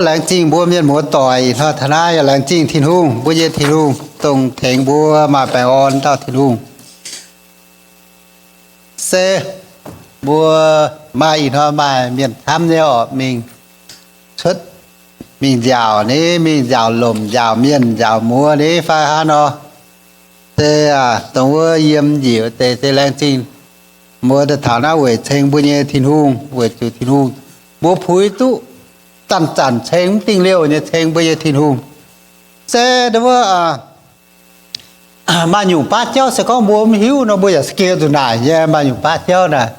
Laengz zingh mbuo mienh muoz-doic ih hnoi taux naaiv yaac laengz zingh Tin-Hungh, mbuo nyei Tin-Hungh, dongh tengx mbuo maaih baengh orn dauh Tin-Hungh. Se mbuo maaih ih hnoi maaih mienh camv nyei orqc, mingh cuotv, mingh nziaauc ni, mingh nziaauc lomc, nziaauc mienh, nziaauc muoz ni fai hnangv nor. Se dongh wuov yiem njiec deix se laengz zingh mbuo daaih taux naaiv weic ceng mbuo nyei Tin-Hungh, weic zuqc Tin-Hungh, mbuo puix duqv zanc-zanc ceng, mv dingh liouh nyei ceng mbuo nyei Tin-Hungh. Se wuov maaih nyungc baav jauv se gorngv mbuo mv hiuv nor, mbuo yaac za'gengh zuqc naaic nyei. Maaih nyungc baav jauv naaic,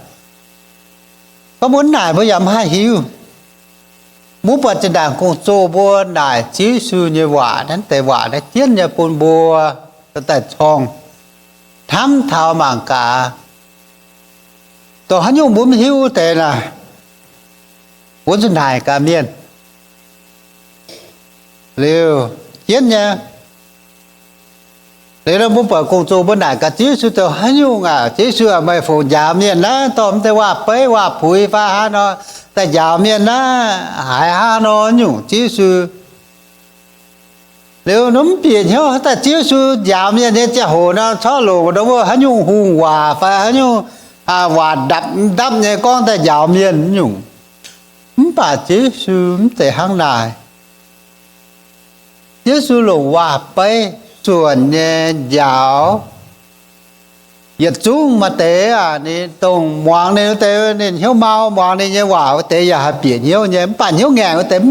gorngv mbuo mv naaic mbuo yaac mv haih hiuv. Mbuo buatc zinh ndaangc gong-zoh mbuo naaic Ziouv Yesu nyei waac, naaiv deix waac naaiv jienv nyei bun mbuo daaih corng hnamv taux mangc gaax, dongh haaix nyungc mbuo mv hiuv wuov deix naaic, mbuo zuqc naaic gaax mienh. Liuz jienv nyei, liuz nor mbuo buatc gong-zoh mbuo naaic gaax Ziouv Yesu dongh haaix nyungc aac, Ziouv Yesu aac, meih fungc njaaux mienh naaiv dorh mv deix waac-beiv waac-puix fai hnangv nor daaih njaaux mienh naaiv, haiz hnangv nor nyungc Ziouv Yesu. Liuz nor mv bieqc hnyouv daaih Ziouv Yesu njaaux mienh nyei ziangh hoc nor, corc longc ndau wuov haaix nyungc hungh waac fai haaix nyungc waac ndapv ndapv nyei gorngv daaih njaaux mienh nyungc. Mv baac Ziouv Yesu mv zeiz hnangv naaic. Ziouv Yesu longc waac-beiv suonc nyei njaaux yietc zungv maaih deix aac, ninh dongh muangx ninh wuov deix, ninh hnyouv mau muangx ninh nyei waac wuov deix yaac haih bieqc hnyouv nyei. Mv baac hnyouv ngaengc wuov deix,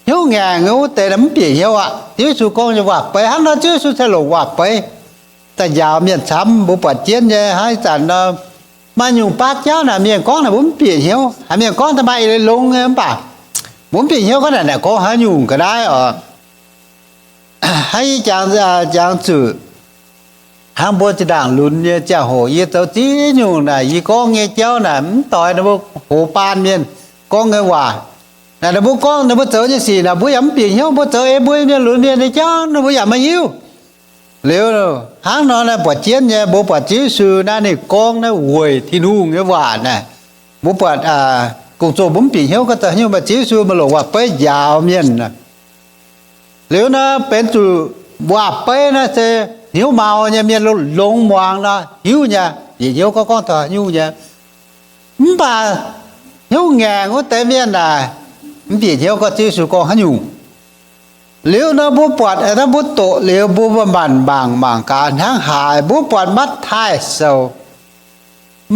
hnyouv ngaengc wuov deix mv bieqc hnyouv aqv. Ziouv Yesu gorngv nyei waac-beiv hnangv nor, Ziouv Yesu se longc waac-beiv daaih njaaux mienh camv. Mbuo buatc jienv nyei hnangv ih zanc nor, maaih nyungc baav jauv naaic mienh gorngv naaic mbuo mv bieqc hnyouv. Haiz mienh gorngv daaih maaih eix leiz longx nyei, mv baac mbuo mv bieqc hnyouv gorngv naaic naaic gorngv haaix nyungc ga'naaiv oc. Hnangv yie jangx, jangx zuqc hnangv mbuo zinh ndaangc lunx nyei ziangh hoc yie zoux ziex nyungc naaic, yie gorngv nyei jauv naaic mv doix ninh mbuo hoz baan mienh gorngv nyei waac. Naaic ninh mbuo gorngv ninh mbuo zoux nyei sic naaic mbuo yaac mv bieqc hnyouv, mbuo zoux ei mbuo mienh lunx mienh nyei jauv ninh mbuo yaac maiv hiuv. Liuz hnangv nor naaiv buatc jienv nyei, mbuo buatc Ziouv Yesu naaiv ninh gorngv naaiv weic Tin-Hungh nyei waac naaic, mbuo buatc gong-zoh mbuo mv bieqc hnyouv gorngv zoux haaix nyungc, mv baac Ziouv Yesu maaih longc waac-beiv njaaux mienh. Liuz naaiv benx zuqc waac-beiv naaiv se hnyouv mau nyei mienh longx muangx nor hiuv nyei, bieqc hnyouv gorngv, gorngv taux haaix nyungc nyei. Mv baac hnyouv ngaengc wuov deix mienh naaic, mv bieqc hnyouv gorngv Ziouv Yesu gorngv haaix nyungc. Liuz nor mbuo buatc naaiv mbuo doqc liuz mbuo, mbuo manc mangc mangc gaax hnangv haaix. Mbuo buatc Matv^taai Sou,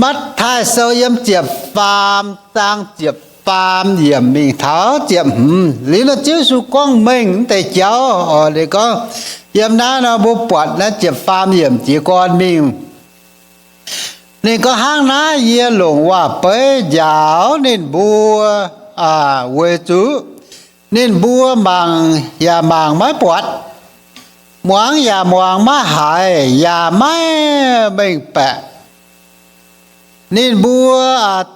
Matv^taai Sou yiem ziepc faam zaang ziepc faam yiemc mingh taux ziepc hmz. Liuz nor Ziouv Yesu gorngv mengh mv deix jauv oc. Ninh gorngv, yiem naaiv nor mbuo buatc naaiv ziepc faam yiemc jiez gorn mingh. Ninh gorngv hnangv naaiv, yie longc waac-beiv njaaux ninh mbuo weic zuqc ninh mbuo mangc yaac mangc maiv buatc, muangx yaac muangx maiv haiz, yaac maiv mengh baeqc. Ninh mbuo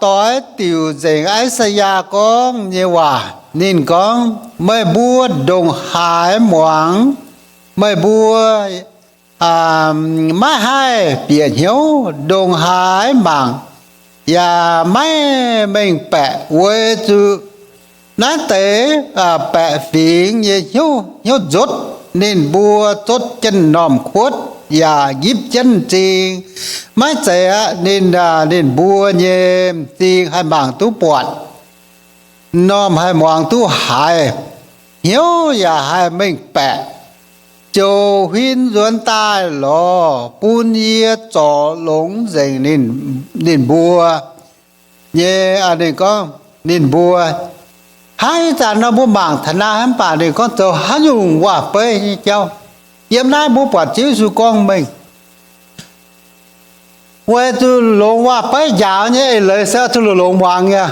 doix diuc nzengc I^saa^yaa gorngv nyei waac. Ninh gorngv, meih mbuo ndongc haaix muangx, meih mbuo maiv haih bieqc hnyouv, ndongc haaix mangc, yaac maiv mengh baeqc, weic zuqc naaiv deix baeqc fingx nyei hnyouv, hnyouv nzotv. Ninh mbuo zotv jienv-normh kuotv yaac nqipv jienv m'zing. Maiv zeiz aqv. Ninh, ninh mbuo nyei m'zing haih mangc duqv buatc, m'normh haih muangx duqv haiz, hnyouv yaac haih mengh baeqc, ziouc huin nzuonx daaih lorz bun yie zorc longx nzengc ninh, ninh mbuo nyei, ninh gorngv ninh mbuo. Hnangv ih zanc nor mbuo mangc taux naaiv, mv baac ninh gorngv zoux haaix nyungc waac-beiv nyei jauv. Yiem naaiv mbuo buatc Ziouv Yesu gorngv mengh, weic zuqc longc waac-beiv njaaux nyei eix leiz se zuqc longx muangx nyei.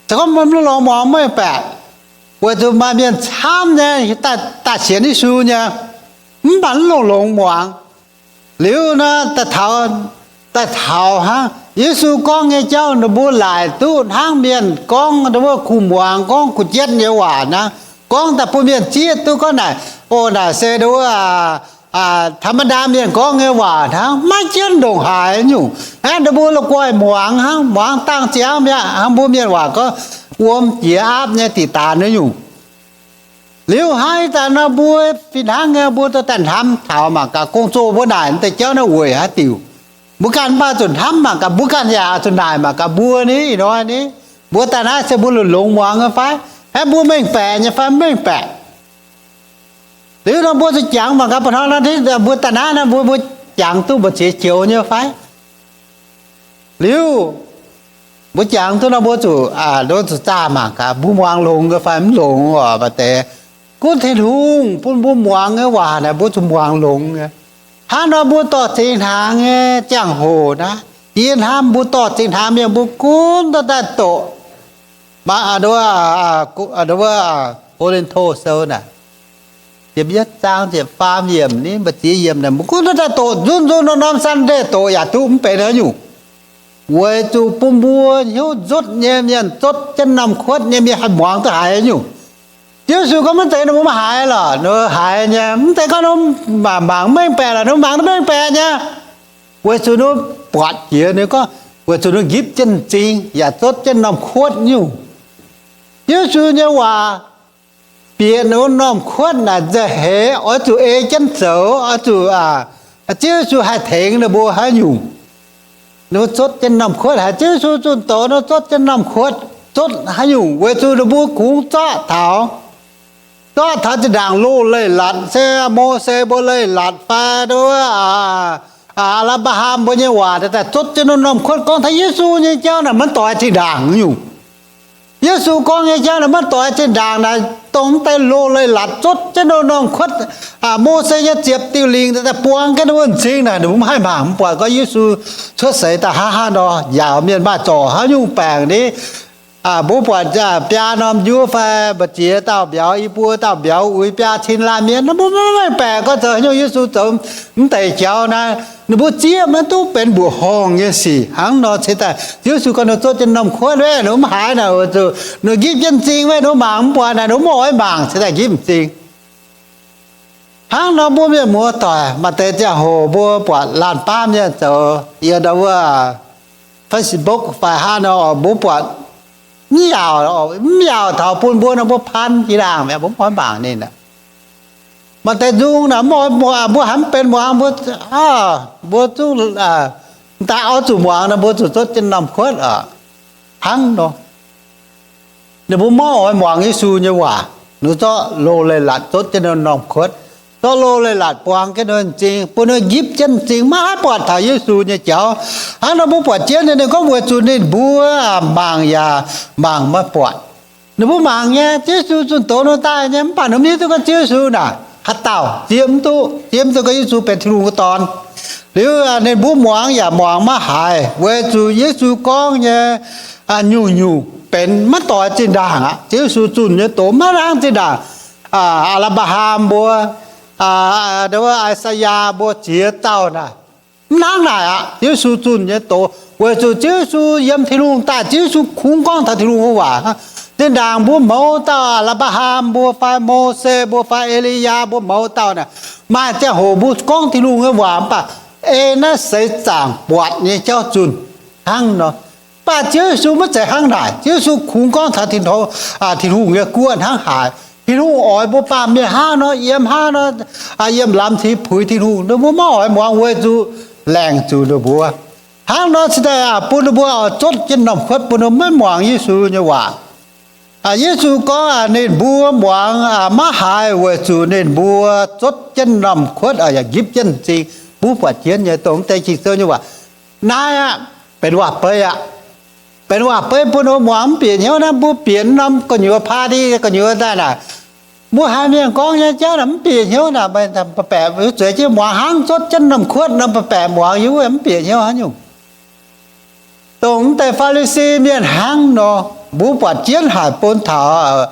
Se gorngv maiv longx muangx maiv baeqc, weic zuqc maaih mienh camv nyei daaih sienx Yesu nyei, mv baac mv longx longx muangx. Liuz nor daaih taux, daaih taux hnangv Yesu gorngv nyei jauv ninh mbuo laaic duqv hnangv mienh gorngv wuov kuh muangx gorngv kuh jienv nyei waac hnangv, gorngv daaih bun mienh zieqv duqv gorngv naaic, o, naaic se wuov ธรรมดา mienh gorngv nyei waac hnangv, maiv jienv ndongc haaix nyungc. Aeqv, ninh mbuo la'guaih muangx hnangv, muangx dangh ziangx mi'aqv. Hnangv mbuo mienh waac gorngv, wuom jiex aapv nyei diqc daanx nyei nyungc. Liuz hnangv ih zanc nor mbuo fih hnangv nyei, mbuo dorh daaih hnamv taux mangc gaax gong-zoh mbuo naaic deix jauv naaiv weic haaix diuc. Mbuo ganh mv baac zuqc hnamv mangc gaax, mbuo ganh yaac zuqc naaic mangc gaax mbuo ni, ih hnoi ni, mbuo daaih naaiv se mbuo longx-longx muangx nyei fai? Aeqv, mbuo mengh baeqc nyei fai mv mengh baeqc? Liuz nor mbuo zuqc jangx mangc gaax, ba'hnoi nor mbuo daaih naaiv nor mbuo, mbuo jangx duqv mbu'ziex joux nyei fai? Liuz mbuo jangx duqv nor mbuo zuqc, mbuo zuqc zaah mangc gaax mbuo muangx longx nyei fai mv longx oc. Maaih deix gunv Tin-Hungh bun mbuo muangx nyei waac naaic mbuo zuqc muangx longx nyei. Hnangv nor mbuo dorh zingx hnaangx nyei ziangh hoc naaiv, yie hnamv mbuo dorh zingx hnaangx mienh mbuo gunv dorh daaih doqc. Mangc, Ko^lin^to Sou naaic, ziepc yietv zaang ziepc faam yiemc ni, mba'ziex yiemc naaic, mbuo gunv dorh daaih doqc nzunc nzunc norm-norm Sunday doqc yaac duqv mv benx haaix nyungc. Weic zuqc bun mbuo hnyouv nzutv nyei mienh zotv jienv norm kuotv nyei mienh haih muangx duqv haiz haaix nyungc. Ziouv Yesu gorngv maiv zeiz ninh mbuo maiv haiz lorqc, ninh haiz nyei. Mv zeiz gorngv ninh mbuo mangc mv mengh baeqc lorqc, ninh mbuo mangc duqv mengh baeqc nyei. Weic zuqc ninh mbuo buatc jiex, ninh gorngv weic zuqc ninh mbuo nqipv jienv m'zing yaac zotv jienv norm kuotv nyungc. Ziouv Yesu nyei waac bieqc ninh mbuo norm kuotv naaic nzauh heix, oix zuqc ei jienv zoux, oix zuqc, Ziouv Yesu haih tengx ninh mbuo haaix nyungc. Ninh mbuo zotv jienv norm kuotv haic. Ziouv Yesu zunh doz ninh mbuo zotv jienv norm kuotv, zotv haaix nyungc? Weic zuqc ninh mbuo kungx zorqv taux, zorqv taux zinh ndaangc loz-leiz-latc, se Mose mbuo leiz-latc fai nduov, Apc^laa^ham mbuo nyei waac daaih zotv jienv norm-norm kuotv gorngv taux Yesu nyei jauv naaic maiv doix zinh ndaangc nyungc. Yesu gorngv nyei jauv naaic maiv doix zinh ndaangc naaic, dongh mv deix loz-leiz-latc zotv jienv norm-norm kuotv, Mose nyei ziepc diuh lingc daaih buang jienv ninh mbuo m'zing naaic, ninh mbuo maiv haih mangc, mv buatc gorngv Yesu cuotv seix daaih hnangv haaix nor, njaaux mienh maaih zorc haaix nyungc baengc ni. Mbuo buatc biaa norm njuov fai mba'ziex dauh mbiauz, i buo dauh mbiauz uix biaa cin laanh mienh, ninh mbuo maiv mengh baeqc gorngv zoux haaix nyungc, Yesu zoux mv deix jauv naaiv, ninh mbuo zieqv maiv duqv benx mbuoqc horngh nyei sic. Hnangv nor cingx daaih Ziouv Yesu gorngv ninh zotv jienv norm kuotv wuov, ninh mbuo maiv haiz naaic, weic zuqc ninh nqipv jienv m'zing wuov, ninh mbuo mangc mv buatc naaic, ninh mbuo maiv oix mangc, cingx daaih nqipv m'zing. Hnangv nor mbuo mienh muoz doic, maaih deix ziangh hoc mbuo buatc laanh baav mienh zoux yiem ndau wuov Facebook fai hnangv nor, mbuo buatc mv yaauc, mv yaauc taux bun mbuo nor, mbuo pan jiex ndaangc mi'aqv, mbuo mv oix mangc ninh aqv. Maaih deix nzung naaic, mv oix, mbuo haiz mv benx muangx, mbuo, mbuo zungv daaih oix zuqc muangx nor, mbuo zuqc zotv jienv norm kuotv oc. Hnangv nor, ninh mbuo maiv oix muangx Yesu nyei waac, ninh zorqv loz-leiz-latc zotv jienv norm kuotv, zorqv loz-leiz-latc buang jienv ninh m'zing, bun ninh nqipv jienv m'zing, maiv haih buatc taux Yesu nyei jauv. Hnangv nor mbuo buatc jienv ninh, ninh gorngv weic zuqc ninh mbuo mangc yaac mangc maiv buatc. Ninh mbuo mangc nyei, Ziouv Yesu zunh doz nor daaih nyei, mv baac ninh mbuo maiv hiuv duqv gorngv Ziouv Yesu naaic haaix dauh, zieqv mv duqv, zieqv mv duqv gorngv Yesu benx Tin-Hungh nyei Dorn. Liuz ninh mbuo muangx yaac muangx maiv haiz, weic zuqc Yesu gorngv nyei nyungc-nyungc benx maiv doix zinh ndaangc aqv. Ziouv Yesu zunh nyei doz maiv hnangv zinh ndaangc Apc^laa^ham mbuo, I^saa^yaa mbuo ziex dauh naaic. Mv hnangv naaic aqv. Ziouv Yesu zunh nyei doz weic zuqc Ziouv Yesu yiem Tin-Hungh daaih, Ziouv Yesu kungx gorngv taux Tin-Hungh nyei waac. Zinh ndaangc mbuo mouz dauh Apc^laa^ham mbuo fai Mose mbuo fai E^li^yaa mbuo mouz dauh naaic, maaih ziangh hoc mbuo gorngv Tin-Hungh nyei waac mv baac ei naaiv seix zaangc buatc nyei jauv zunh hnangv nor. Mv baac Ziouv Yesu maiv zeiz hnangv naaic. Ziouv Yesu kungx gorngv taux Tin-Hungh nyei guoqv hnangv haaix, Tin-Hungh oix mbuo baamh mienh hnangv nor, yiem hnangv nor, yiem lamz ti puix Tin-Hungh, ninh mbuo maiv oix muangx weic zuqc laengz zuqc ninh mbuo. Hnangv nor cingx daaih bun ninh mbuo oix zotv jienv norm kuotv bun ninh mbuo maiv muangx Yesu nyei waac. Yesu gorngv ninh mbuo muangx maiv haiz weic zuqc ninh mbuo zotv jienv norm kuotv yaac nqipv jienv m'zing. Mbuo buatc jienv nyei dongh deix Ging-Sou nyei waac. Naaiv aqv, benx waac-beiv aqv. Benx waac-beiv bun ninh mbuo muangx mv bieqc hnyouv naaiv, mbuo bieqc norm gu'nyuoz party gu'nyuoz daaih naaic, mbuo haiz mienh gorngv nyei jauv naaic mv bieqc hnyouv naaic, baeqc zueiz jienv muangx hnangv, zotv jienv norm kuotv norm baeqc muangx, yie mv bieqc hnyouv haaix nyungc. Dongh mv deix Faa^li^si mienh hnangv nor, mbuo buatc jienv haic bun taux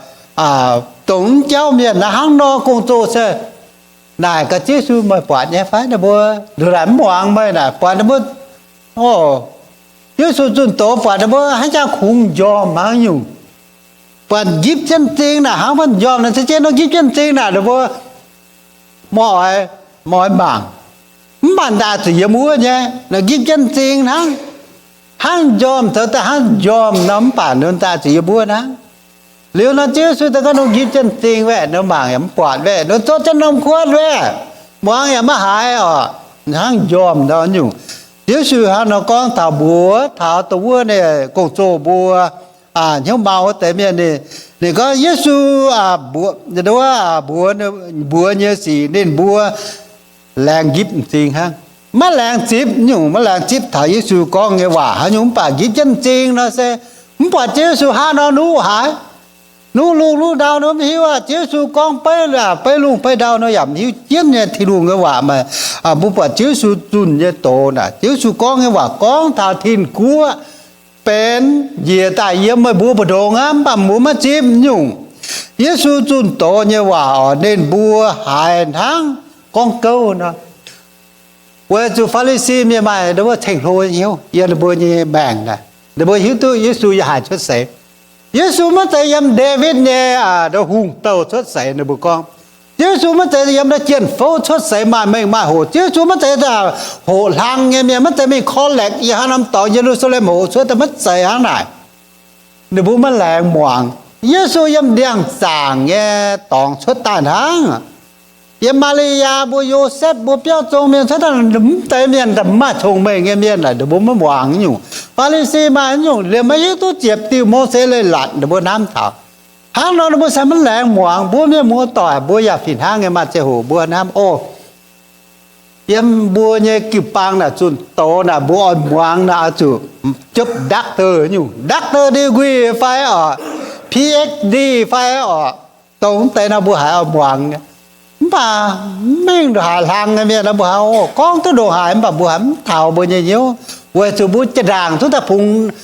dongh mv jauv mienh naaiv hnangv nor gong-zoh se naaic gaax Ziouv Yesu, meih buatc nyei fai ninh mbuo nduqc naaic mv muangx meih naaic, buatc ninh mbuo, o, Ziouv Yesu zunh doz buatc ninh mbuo haaix jangx kungx m'njormh hnangv nyungc. Buatc nqipv jienv m'zing naaic hnangv, buatc m'njormh naaic se jienv nor nqipv jienv m'zing naaic, ninh mbuo maiv oix, maiv oix mangc. Mv baac daaih zuqc yiem wuov nyei, nqipv jienv m'zing hnangv. hnangv m'njormh zoux daaih hnangv m'njormh nor, mv baac ninh daaih zuqc yiem wuov hnangv. Liuz nor Ziouv Yesu daaih gorngv ninh nqipv jienv m'zing wuov, ninh mangc yaac mv buatc wuov, ninh zorqv jienv norm kuotv wuov, muangx yaac maiv haiz oc, hnangv m'njormh nor nyungc. Ziouv Yesu hnangv nor gorngv taux mbuox taux dongh wuov ninh gong-zoh mbuo, hnyouv mau wuov deix mienh, ninh, ninh gorngv Yesu mbuox, mbuox nyei sic ninh mbuo laengz nqipv m'zing hnangv, maiv laengz zipv nyungc, maiv laengz zipv taux Yesu gorngv nyei waac haaix nyungc, mv baac nqipv jienv m'zing nor se mv buatc Ziouv Yesu hnangv nor nuqv haic. Nuqv lungh nuqv ndau nor mv hiuv aqv. Ziouv Yesu gorngv beiv, beiv lungh beiv ndau nor yaac mv hiuv jienv nyei Tin-Hungh nyei waac. Maaih, mbuo buatc Ziouv Yesu zunh nyei doz naaic, Ziouv Yesu gorngv nyei waac gorngv taux Tin-Guoqv benx njiec daaih yiem meih mbuo mbu'ndongx aqv, mv baac mbuo maiv zipv nyungc. Yesu zunh doz nyei waac oc, ninh mbuo haiz hnangv gorngv gouv nor. Weic zuqc Faa^li^si mienh maaih wuov ceng-hlo hnyouv yiem ninh mbuo nyei maengc naaic, ninh mbuo hiuv duqv Yesu yaac haih cuotv seix. Yesu maiv zeiz yiem Ndaawitv nyei hungh douh cuotv seix, ninh mbuo gorngv. Yesu maiv zeiz yiem naaiv jien-fouv cuotv seix maaih mengh maaih hoc. Yesu maiv zeiz hoqc hlang nyei mienh, maiv zeiz mingh college yiem haaix norm dorngx Ye^lu^saa^lem hoqc cuotv daaih, maiv zeiz hnangv naaic. Ninh mbuo maiv laengz muangx. Yesu yiem ndiangx-zaangc nyei dorngx cuotv daaih hnangv. Yiem Maa^li^yaa mbuo, Yosepv mbuo, biauv zong mienh cuotv daaih, mv deix mienh mv maaih cong-mengh nyei mienh naaic, ninh mbuo maiv muangx nyungc. Faa^li^si maaih nyungc liemh maiv hiuv duqv ziepc diuh Mose Leiz-Latc, ninh mbuo hnamv taux. Hnangv nor ninh mbuo se maiv laengz muangx. Mbuo mienh muoz-doic mbuo yaac fih hnangv nyei, maaih ziangh hoc mbuo hnamv, o, yiem mbuo nyei jiu-baang naaic zunh doz naaic, mbuo oix muangx naaic oix zuqc jopv doctor nyungc, doctor degree fai oc, PhD fai oc, dongh deix nor mbuo haiz oix muangx nyei. Mv baac mv mengh ndongc haaix hlang nyei mienh nor, mbuo haiz gorngv duqv ndongc haaix, mv baac mbuo haiz mv taux mbuo nyei hnyouv, weic zuqc mbuo jaa ndaangc zungv daaih bungx,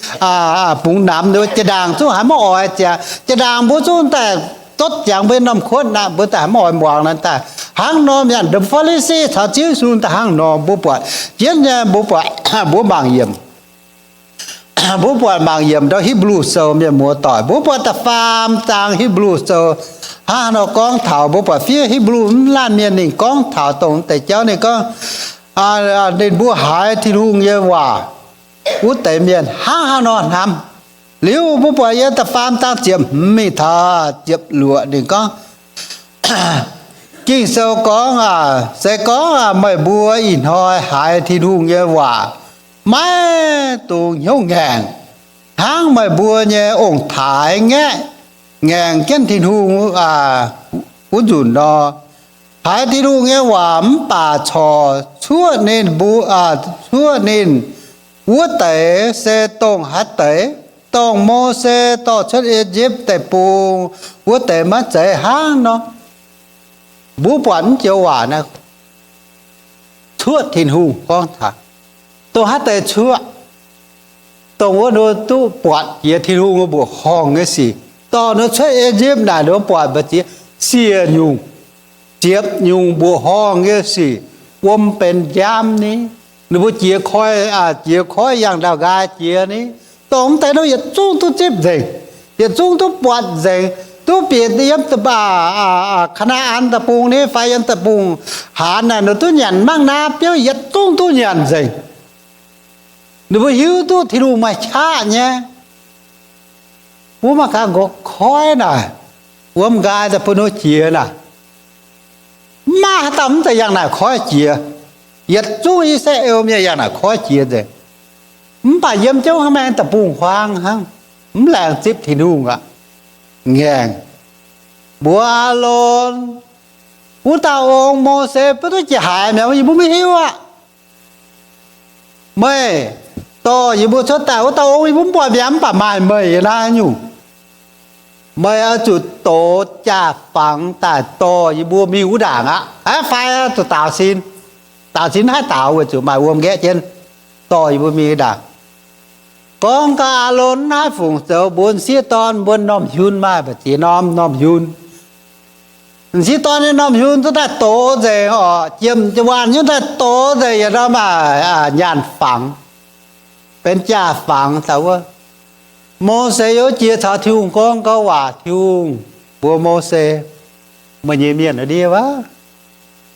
bungx namx, jaa ndaangc zungv haiz maiv oix ziangx, jaa ndaangc mbuo zungv daaih zotv ziangx mbuo norm kuotv naaic, mbuo daaih haiz maiv oix muangx naaic daaih. Hnangv nor mienh ndongc Faa^li^si caux Ziouv Yesu daaih hnangv nor, mbuo buatc jienv nyei, mbuo buatc, mbuo mangc yiemc. Mbuo buatc mangc yiemc ndau Hipv^lu Sou, mienh muoz-doic, mbuo buatc da'faam zaang Hipv^lu Sou hnangv haaix nor gorngv taux, mbuo buatc fiev Hipv^lu mv laanh mienh ninh gorngv taux dongh deix jauv, ninh gorngv, ninh mbuo haiz Tin-Hungh nyei waac wuov deix mienh hnangv haaix nor hnamv. Liuz mbuo buatc yiem da'faam zaang ziepc hmz mingh taux ziepc luoqc ninh gorngv, Ging-Sou gorngv, se gorngv meih mbuo ih hnoi haiz Tin-Hungh nyei waac maiv dungx hnyouv ngaengc, hnangv meih mbuo nyei ong-taaix ngaeqv ngaengc jienv Tin-Hungh wuov nzunc nor. Haiz Tin-Hungh nyei waac mv baac corc cuoqv ninh mbuo, cuoqv ninh wuov deix se dongh haaix deix, dongh Mose dorh cuotv E^yipv Deic-Bung wuov deix maiv zeiz hnangv nor. Mbuo buatc mv joux waac naaiv, cuoqv Tin-Hungh gorngv taux, dongh haaix deix cuoqv? Dongh wuov ninh duqv buatc jiex Tin-Hungh mbuoqc horngh nyei sic. Dorh ninh cuotv E^yipv naaic, ninh mbuo buatc mbu'ziex siec nyungc, ziepc nyungc mbuoqc horngh nyei sic, wuom benx njaam ni. Ninh mbuo jiex koi, jiex koiv yangh ndau nqaai jiex ni. Dongh mv deix nor yietc zungv duqv zipv nzengc, yietc zungv duqv buatc nzengc, duqv bieqc yiem Kaa^naa^an Deic-Bung ni fai yiem Deic-Bung-Haanx naaic, ninh duqv nyanc mangv naaiv biouv yietc zungv duqv nyanc nzengc. Ninh mbuo hiuv duqv Tin-Hungh maaih qaqv nyei. Wuov mangc gaax nqox koiv naaic, wuom nqaai daaih bun ninh jiex naaic, mv maaih haaix dauh mv zeiz yangh naaic koiv jiex. Yietc zungv I^saa^laa^en mienh yangh naaic koiv jiex nzengc. Mv baac yiem jienv hnangv maengx deic-bung-huaang hnangv, mv laengz zipv Tin-Hungh aqv. Ngaengc, mbuox Aalon, wuov dauh ong Mose, mbuo duqv jiex haaix mi'aqv, yie mbuo maiv hiuv aqv. Meih dorh yie mbuo cuotv daaih, wuov dauh ong yie mbuo mv buatc mi'aqv, mv baac maaih meih yiem naaiv nyungc. Meih oix zuqc dox jaa-fangx daaih dorh yie mbuo mingh wuov ndaangc aqv. Aav fai zuqc daaux sin, daaux sin haih daaux weic zuqc maaih wuom nqaeqv jienv dorh yie mbuo mingh wuov ndaangc. Gorngv gau Aalon mv haih fungc zoux, mbuo m'sieqv dorn mbuo normh hiun maaih mbu'ziex norm normh hiun. M'sieqv dorn nyei normh hiun duqv daaih dox nzengc oc, jiem jaa-waanh nyei daaih dox nzengc yietc norm aac, nyaanh fangx, benx jaa-fangx daaih wuov. Mose yaac jiex caux Tin-Hungh gorngv gau waac, Tin-Hungh mbuox Mose, meih nyei mienh ndie wuov,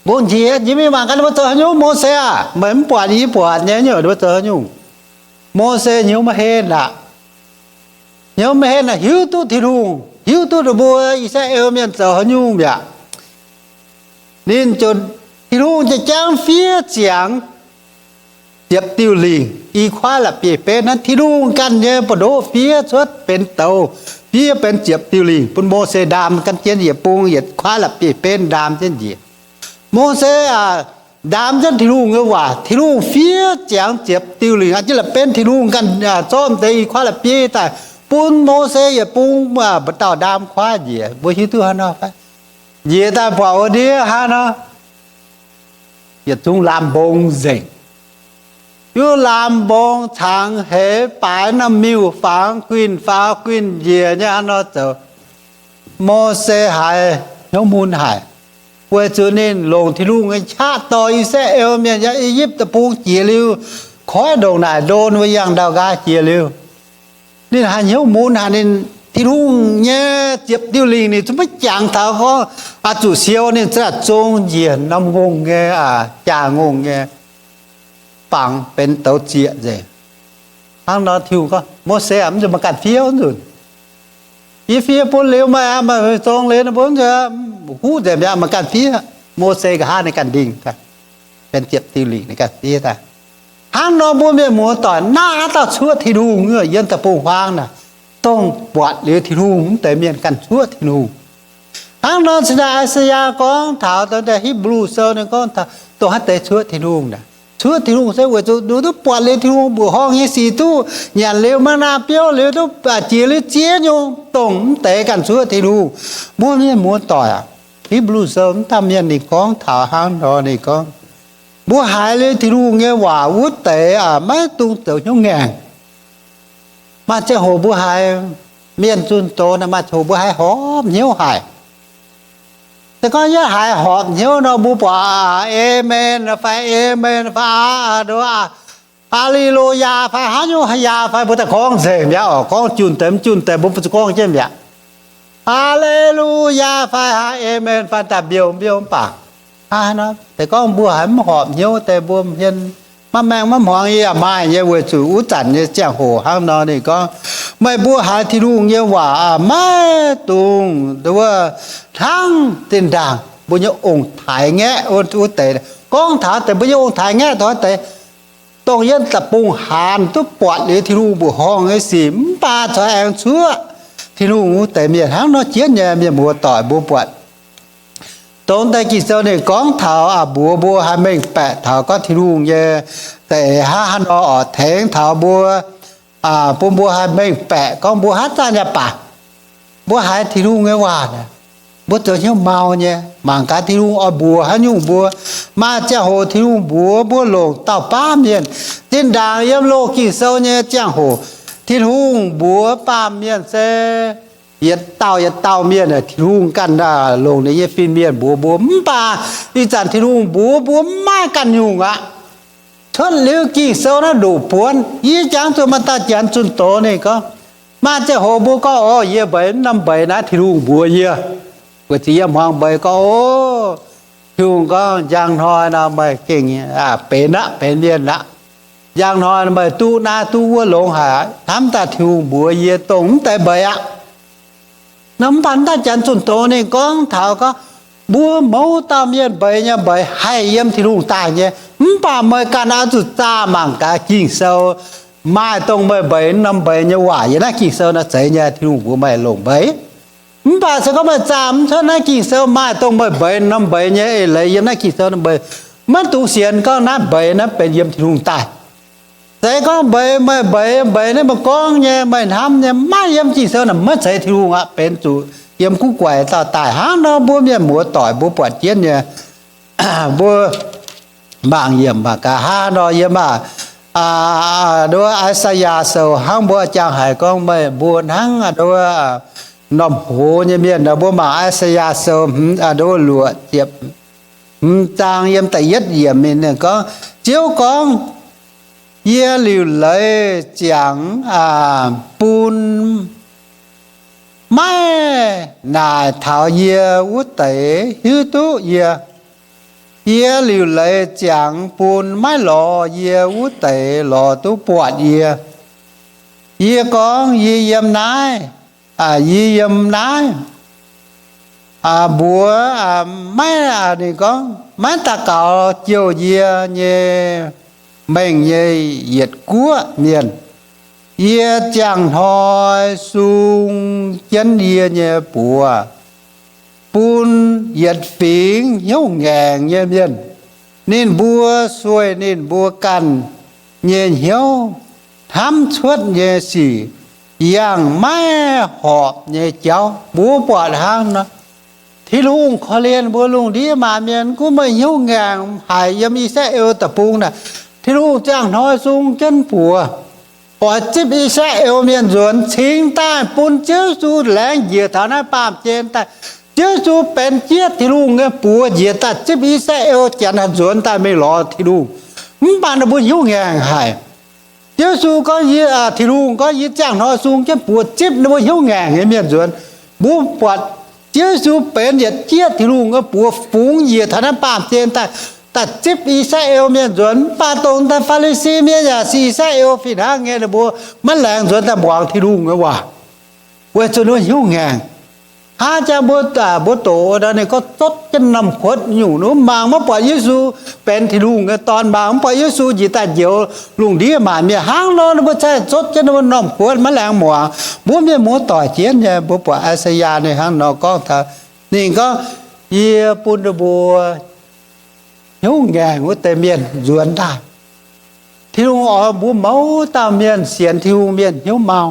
mbungv njiec jiex mingh mangc gaax ninh mbuo zoux haaix nyungc. Mose aah, meih mv buatc, yie buatc nyei, ninh mbuo zoux haaix nyungc. Mose hnyouv maiv henv aqv. Hnyouv maiv henv aqv, hiuv duqv Tin-Hungh, hiuv duqv ninh mbuo I^saa^laa^en Mienh zoux haaix nyungc mi'aqv. Ninh ziouc, Tin-Hungh ziouc jangv fiev ziangx ziepc diuh lingc i kuaaiv la'bieiv-benv. Hnangv Tin-Hungh ganh nyei buoz-ndoqv fiev cuotv benx douz, fiev benx ziepc diuh lingc bun Mose ndaam gan jienv yietc bung, yietc kuaaiv la'bieiv-benv ndaam jienv njiec. Mose aah, ndaam jienv Tin-Hungh nyei waac, Tin-Hungh fiev ziangx ziepc diuh lingc, aa, jienv la'benv Tin-Hungh ganh zorqv deix i kuaaiv la'bieiv daaih bun Mose yietc bung, aa, mba'dauh ndaam kuaaiv njiec. Mbuo hiuv duqv haaix nor fai? Njiec daaih buatc wuov ndiev hnangv nor, yietc zungv laam mbong nzengc. Yiem laam mbong cangx heix baaix norm miuc-fangx guinh faaux guinh njiec nyei hnangv nor zoux. Mose haiz hnyouv mun haic, weic zuqc ninh longc Tin-Hungh nyei qaqv dorh I^saa^laa^en Mienh yiem I^yipv Deic-Bung jiex liuz, koiv ndongc naaic ndon wuov yangh ndau-nqaai jiex liuz, ninh haiz hnyouv mun haic. Ninh, Tin-Hungh nyei ziepc diuh lingc ninh zungv maiv jangx taux gorngv oix zuqc siou, ninh za'gengh zong njiec norm ngongh nyei, aa, jaa-ngongh nyei bangx benx douz zieqc nzengc. Hnangv nor Tin-Hungh gorngv, Mose aah, mv zuqc maaih ganh fiev nzunc. Yie fiev bun liuz meih aqv, meih zong liuz ninh mbuo huv nzengc mi'aqv, maaih ganh fiev. Mose nqa'haav ninh ganh ndingh, benx ziepc diuh lingc ninh ganh fiev daaih. Hnangv nor mbuo mienh muoz-doic, naaiv dauh cuoqv Tin-Hungh yiem deic-bung-huaang naaic, dongh buatc liuz Tin-Hungh wuov deix mienh ganh cuoqv Tin-Hungh. Hnangv nor se naaiv I^saa^yaa gorngv taux, dongh Hipv^lu Sou ninh gorngv taux dongh haaix deix cuoqv Tin-Hungh naaic. Cuoqv Tin-Hungh se weic zuqc ninh duqv buatc liuz Tin-Hungh mbuoqc horngh nyei sic, duqv nyanc liuz manna biouv liuz, duqv jiex liuz ziex nyungc, dongh wuov deix ganh cuoqv Tin-Hungh. Mbuo mienh muoz-doic aac, Hipv^lu Sou wuov dauh mienh ninh gorngv taux hnangv nor, ninh gorngv, mbuo haiz liuz Tin-Hungh nyei waac wuov deix aac, maiv dungx zoux hnyouv ngaengc. Maaih ziangh hoc mbuo haiz mienh zunh doz naaic, maaih ziangh hoc mbuo haiz horpc hnyouv haic. Se gorngv yie haiz horpc hnyouv nor, mbuo buatc aac, aamen fai aamen fai aa, aa, aa li lu yaa fai haaix nyungc haaix yaa fai mbuo daaih gorngv nzengc mi'aqv oc. Gorngv junh deix mv junh deix mbuo mv zuqc gorngv jienv mi'aqv. Aa li lu yaa fai haa aamen fai daaih mbiouh mbiouh mv baac, aa, se gorngv mbuo haiz mv horpc hnyouv deix mbuo hmien maiv maengh maiv hmuangx yaac maaih nyei, weic zuqc wuov zanc nyei ziangh hoc hnangv nor ninh gorngv, meih mbuo haiz Tin-Hungh nyei waac aac, maiv dungx wuov hnangv zinh ndaangc mbuo nyei ong-taaix ngaeqv wuov deix. Gorngv taux deix mbuo nyei ong-taaix ngaeqv taux deix, dongh yiem deic-bung haanz duqv buatc liuz Tin-Hungh mbuoqc horngh nyei sic mv baac corc aengx cuoqv Tin-Hungh wuov deix mienh hnangv nor jienv nyei. Mienh muoz-doic, mbuo buatc dongh deix Ging-Sou ninh gorngv taux aac, mbuox mbuo haih mengh baeqc taux gorngv Tin-Hungh nyei deix hnangv haaix nor oc, tengx taux mbuo, bun mbuo haih mengh baeqc gorngv mbuo haaix zanc yaac baac, mbuo haiz Tin-Hungh nyei waac, mbuo zoux hnyouv mau nyei, mangc gaax Tin-Hungh oix mbuox haaix nyungc mbuo. Maaih ziangh hoc Tin-Hungh mbuox mbuo longc dauh baamh mienh. Zinh ndaangc yiem loz Ging-Sou nyei ziangh hoc, Tin-Hungh mbuox baamh mienh se yietc dauh yietc dauh mienh, Tin-Hungh ganh longc ninh nyei fin-mienh mbuox mbuo. Mv baac ih zanc Tin-Hungh mbuox mbuo maiv ganh nyungc aqv. Cuotv liuz Ging-Sou naaiv ndoqc buonv, yie jangx zuqc maaih dauh janx zunh doz ninh gorngv, maaih ziangh hoc mbuo gorngv, o, yie mbeix norm mbeix naaiv Tin-Hungh mbuox yie. Weic zuqc yie hmuangx mbeix gorngv, o, Tin-Hungh gorngv njang hnoi nor meih gengh benx aqv, benx mienh aqv. Njang hnoi meih duqv naaiv duqv wuov longx haic aqv. Hnamv daaih Tin-Hungh mbuox yie dongh mv deix mbeix aqv. Nor mv baac naaiv dauh janx zunh doz ninh gorngv taux gorngv, mbuo mouz dauh mienh mbeix nyei mbeix haih yiem Tin-Hungh daaih nyei. Mv baac meih ganh oix zuqc zaah mangc gaax Ging-Sou maaih dongh meih mbeix norm mbeix nyei waac yiem naaiv Ging-Sou nor zeiz nyei, Tin-Hungh mbuox meih longc mbeix. Mv baac se gorngv meih zaah mv cuotv naaiv Ging-Sou maaih dongh meih mbeix norm mbeix nyei eix leiz yiem naaiv Ging-Sou nor, meih maiv dungx sienx gorngv naaiv mbeix naaiv benx yiem Tin-Hungh daaih. Se gorngv mbeix, meih mbeix, mbeix naaiv meih gorngv nyei, meih hnamv nyei, maiv yiem Ging-Sou naaic, maiv zeiz Tin-Hungh aqv, benx zuqc yiem guv guaix dauh daaih. Hnangv nor mbuo mienh muoz-doic mbuo buatc jienv nyei, mbuo mangc yiemc mangc gaax hnangv nor yiem aac, nduov I^saa^yaa Sou hnangv mbuo jangx haiz gorngv meih mbuo hnangv nduov norm hoz nyei mienh nor, mbuo mangc I^saa^yaa Sou, nduov luoqc ziepc hmz zaang yiem da'yietv yiemc ninh gorngv, Ziouv gorngv, yie liuc leiz ziangx bun maiv naaic taux yie wuov deix hiuv duqv yie. Yie liuc leiz ziangx bun maiv lorz yie wuov deix lorz duqv buatc yie. Yie gorngv, yie yiem naaiv, yie yiem naaiv. Mbuox maiv, ninh gorngv, maiv daux gaux jouh yie nyei mengh nyei yietc guoqv mienh. Yie ziangh hnoi sung jienv yie nyei buoz bun yietc fingx hnyouv ngaengc nyei mienh. Ninh mbuo sueih ninh mbuo ganh nyei hnyouv hnamv cuotv nyei sic, yangh maiv horpc nyei jauv. Mbuo buatc hnangv nor, Tin-Hungh korv-lienh mbuo lungh ndiev maanc mienh, gunv meih hnyouv ngaengc haic yiem I^saa^laa^en Deic-Bung naaic. Tin-Hungh ziangh hnoi sung jienv buoz, oix zipv I^saa^laa^en Mienh nzuonx cingx daaih bun Ziouv Yesu laengz njiec taux naaiv baamh gen daaih. Ziouv Yesu benx jieqv Tin-Hungh nyei buoz njiec daaih zipv I^saa^laa^en Janx haih nzuonx daaih mingh lorz Tin-Hungh. Mv baac ninh mbuo hnyouv ngaengc haic. Ziouv Yesu gorngv, Tin-Hungh gorngv, yie ziangh hnoi sung jienv buoz zipv ninh mbuo hnyouv ngaengc nyei mienh nzuonx. Mbuo buatc Ziouv Yesu benx yietc jieqv Tin-Hungh nyei buoz fungx njiec taux naaiv baamh gen daaih, daaih zipv I^saa^laa^en Mienh nzuonx. Mv baac dongh daaih Faa^li^si Mienh yaac sienx I^saa^laa^en fih hnangv nyei, ninh mbuo maiv laengz nzuonx daaih muangx Tin-Hungh nyei waac, weic zuqc ninh mbuo hnyouv ngaengc. Hnangv jang mbuo, mbuo doqc nor, ninh gorngv zotv jienv normh kuotv nyungc, ninh mbuo mangc maiv buatc Yesu benx Tin-Hungh nyei Dorn, mangc maiv buatc Yesu njiec daaih njoux lungh ndiev maanc mienh. Hnangv nor ninh mbuo ziouc zotv jienv ninh mbuo normh kuotv maiv laengz muangx. Mbuo mienh muoz doic jienv nyei, mbuo buatc I^saa^yaa ninh hnangv nor gorngv taux, ninh gorngv, yie bun ninh mbuo hnyouv ngaengc wuov deix mienh nzuonx daaih. Tin-Hungh oix mbuo mouz dauh mienh sienx Tin-Hungh mienh hnyouv mau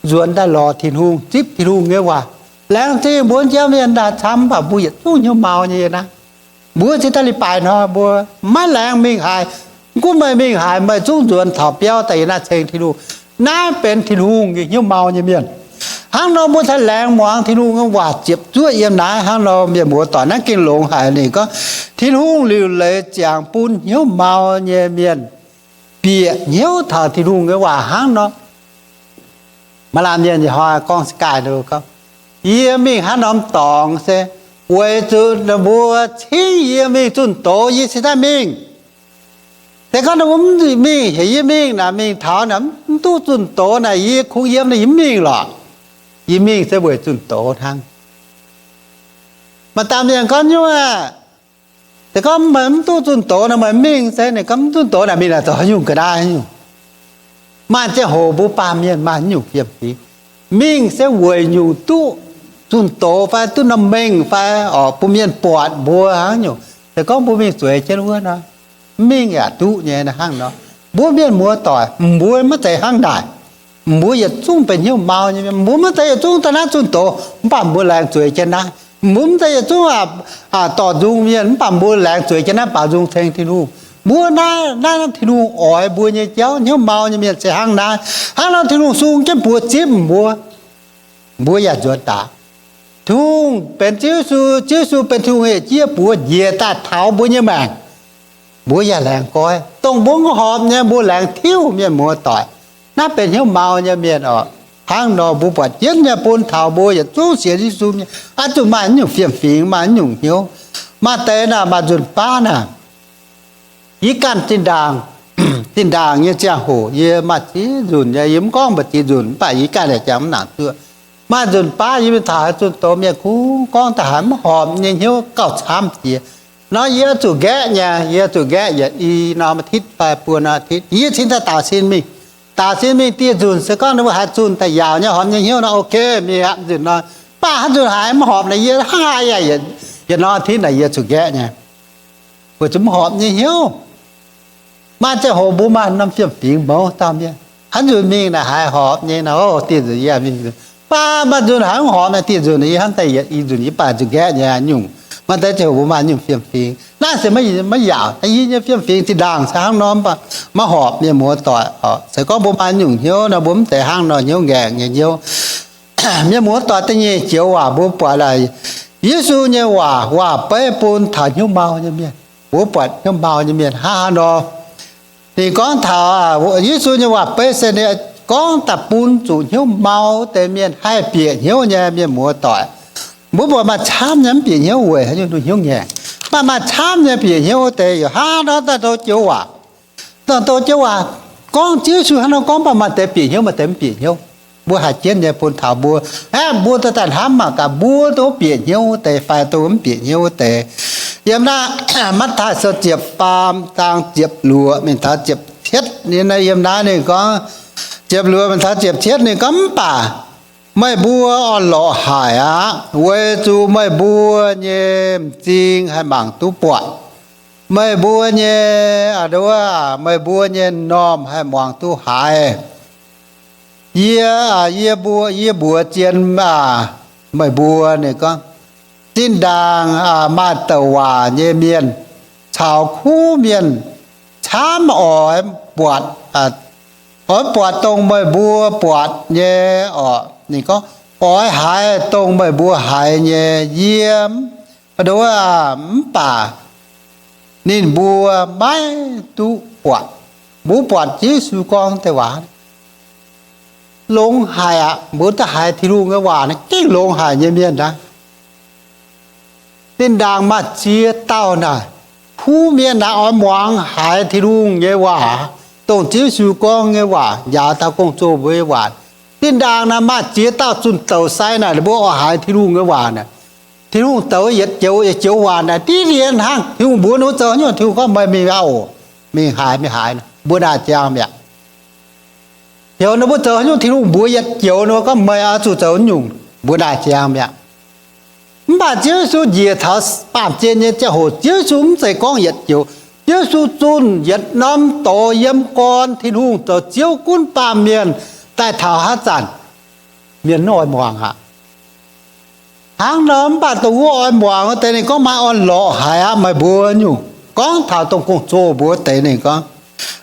nzuonx daaih lorz Tin-Hungh, zipv Tin-Hungh nyei waac. Laengz zingh mbuo jauv mienh daaih camv, mv baac mbuo yietc zungv hnyouv mau nyei naaiv. Mbuo cingx daaih leiz-baaix hnoi mbuo maiv laengz mingh haaix. Gunv meih mingh haaix, meih zungv nzuonx taux biauv daaih yiem naaiv ceng Tin-Hungh. Naaiv benx Tin-Hungh nyei hnyouv mau nyei mienh. Hnangv nor mbuo cingx laengz muangx Tin-Hungh nyei waac ziepc zuoqv yiem naaiv. Hnangv nor mienh muoz doic, naaiv gengh longx haic. Ninh gorngv, Tin-Hungh liuc leiz ziangx bun hnyouv mau nyei mienh bieqc hnyouv taux Tin-Hungh nyei waac hnangv nor. Maaih laanh mienh ih hnoi gorngv se gaaih, gorngv, yie mingh haaix norm dorngx se weic zuqc ninh mbuo cingv yie mingh zunh doz, yie cingx daaih mingh. Se gorngv ninh mbuo mv mingh heuc yie mingh naaic, mingh taux naaic mv duqv zunh doz naaic, yie kungx yiem naaic yie mv mingh lorqc. Yie mingh se weic zunh doz hnangv. Maaih dauh mienh gorngv nyungc aeqv, se gorngv meih mv duqv zunh doz naaic, meih mv mingh se, ninh gorngv mv zunh doz naaic mingh naaic zoux haaix nyungc ga'naaiv nyungc. Maaih ziangh hoc mbuo baamh mienh maaih nyungc fiem-fingx, mingh se weic nyungc duqv zunh doz fai duqv norm mengh fai oc, bun mienh buatc mbuo hnangv nyungc. Se gorngv mbuo mingh zueiz jienv wuov nor, mv mingh yaac duqv nyei hnangv nor. Mbuo mienh muoz doic, mbuo maiv zeiz hnangv naaic. Mbuo yietc zungv benx hnyouv mau nyei mienh. Mbuo maiv zeiz yietc zungv daaih naaiv zunh doz, mv baac mbuo laengz zueiz jienv naaiv. Mbuo mv zeiz yietc zungv dorh nzung mienh, mv baac mbuo laengz zueiz jienv naaiv baaux nzung ceng Tin-Hungh. Mbuo naaiv, naaiv Tin-Hungh oix mbuo nyei jauv. Hnyouv mau nyei mienh se hnangv naaiv. Hnangv nor Tin-Hungh sung jienv buoz zipv mbuo, mbuo yaac nzuonx daaih. Tin-Hungh benx Ziouv Yesu, Ziouv Yesu benx Tin-Hungh nyei jieqv buoz njiec daaih taux mbuo nyei maengc. Mbuo yaac laengz goiv. Dongh mbuo mv horpc nyei, mbuo laengz tiuv, mienh muoz doic. Naaiv benx hnyouv mau nyei mienh oc. Hnangv nor mbuo buatc jienv nyei bun taux mbuo yietc zungv sienx Yesu mienh, oix zuqc maaih naaiv nyungc fiem-fingx, maaih naaiv nyungc hnyouv. Maaih deix naaic, maaih nzunc baav naaic, yie ganh zinh ndaangc, zinh ndaangc nyei ziangh hoc yie maaih ziex nzunc nyei, yie mv gorngv mbu'ziex nzunc, mv baac yie ganh yaac jangx mv nangc zuoqv. Maaih nzunc baav yie mingh taux haaix zunh doz, mienh kungx gorngv daaih haiz mv horpc nyei hnyouv gauh camv jiex. Nor yie zuqc nqaeqv nyei, yie zuqc nqaeqv yietc i norm อาทิตย์ fai buo norm อาทิตย์, yie cingx daaih daaux sin mingh. Daaux sin mingh dieh nzunc se gorngv ninh mbuo haiz zunh daaih yaauc nyei horpc nyei hnyouv nor, ok, mingh aqv nzunc nor. Mv baac haaix nzunc haiz mv horpc naaic, yie hnangv haaix yaac yietc norm อาทิตย์ naaic yie zuqc nqaeqv nyei, weic zuqc mv horpc nyei hnyouv. Maaih ziangh hoc mbuo maaih norm fiem-fingx mouz dauh mienh, haaix nzunc mingh naaic haiz horpc nyei nor, dieh nzunc yie mingh. Mv baac maaih nzunc haiz mv horpc naaic, dieh nzunc yie hnamv daaih yietc i nzunc yie baac zuqc nqaeqv nyei nyungc. Maaih deix ziangh hoc mbuo maaih nyungc fiem-fingx naaiv se maiv yaauc. Yie nyei fiem-fingx zinh ndaangc se hnangv nor, mv baac maiv horpc, mienh muoz doic. Se gorngv mbuo maaih nyungc hnyouv nor, mbuo mv zeiz hnangv nor hnyouv ngaengc nyei hnyouv. Mienh muoz doic, da'nyeic joux waac mbuo buatc laaix Yesu nyei waac, waac-beiv bun taux hnyouv mau nyei mienh. Mbuo buatc hnyouv mau nyei mienh hnangv haaix nor. Ninh gorngv taux Yesu nyei waac-beiv se ninh gorngv daaih bun zuqc hnyouv mau deix mienh haih bieqc hnyouv nyei, mienh muoz doic. Mbuo buatc maaih camv nyei mv bieqc hnyouv weic haaix nyungc? Hnyouv ngaengc. Maaih, maaih camv nyei bieqc hnyouv deix yaac hnangv nor daaih ndo joux waac. Daaih ndo joux waac, Gorngv Ziouv Yesu hnangv nor gorngv, mv baac maaih deix bieqc hnyouv, maaih deix mv bieqc hnyouv. Mbuo haih jienv nyei bun taux mbuo, aeqv, mbuo daaih hnamv mangc gaax, mbuo dongh bieqc hnyouv wuov deix fai dongh mv bieqc hnyouv wuov deix. Yiem naaiv Matv^taai Sou ziepc faam zaang ziepc luoqc mingh taux ziepc cietv, yiem naaiv ninh gorngv, ziepc luoqc mingh taux ziepc cietv ninh gorngv, mv baac meih mbuo orn-lorqc haic aqv, weic zuqc meih mbuo nyei m'zing haih mangc duqv buatc. Meih mbuo nyei, aa, meih mbuo nyei m'normh haih muangx duqv haiz. Yie, yie mbuo, yie mbuox zien, aa, meih mbuo, ninh gorngv, zinh ndaangc, aa, maaih douc waac nyei mienh caux kuv mienh camv oix buatc, oix buatc dongh meih mbuo buatc nyei orqc. Ninh gorngv, oix haiz dongh meih mbuo haiz nyei. Yie, aa, mv baac ninh mbuo maiv duqv buatc. Mbuo buatc Yesu gorngv deix waac longx haic aqv. Mbuo duqv haiz Tin-Hungh nyei waac naaiv gengh longx haic nyei mienh aqv. Zinh ndaangc maaih ziex dauh naaic, kuv mienh naaic oix muangx haiz Tin-Hungh nyei waac, dongh Ziouv Yesu gorngv nyei waac, njaaux taux gong-zoh mbuo nyei waac. Zinh ndaangc naaic maaih ziex dauh zunh douz sai naaic, ninh mbuo oix haiz Tin-Hungh nyei waac naaic. Tin-Hungh douz yietc joux yietc joux waac naaic diqv dien hnangv. Tin-Hungh mbuox ninh mbuo zoux haaix nyungc, Tin-Hungh gorngv, meih mingh aqv oc, mingh haaix mingh haaix, mbuo naaic ziangh mi'aqv. Heuc ninh mbuo zoux haaix nyungc, Tin-Hungh mbuox yietc joux ninh mbuo gorngv, meih oix zuqc zoux haaix nyungc, mbuo naaic ziangh mi'aqv. Mv baac Ziouv Yesu njiec taux baamh gen nyei ziangh hoc, Ziouv Yesu mv zeiz gorngv yietc joux. Ziouv Yesu zunh yietc norm doz yiem gorn Tin-Hungh zoux Ziouv gunv baamh mienh daaih taux haaix zanc, mienh mv oix muangx aqv. Hnangv nor mv baac dongh wuov oix muangx wuov deix ninh gorngv, maaih orn-lorqc haic aqv meih mbuo nyungc. Gorngv taux dongh gong-zoh mbuo wuov deix ninh gorngv,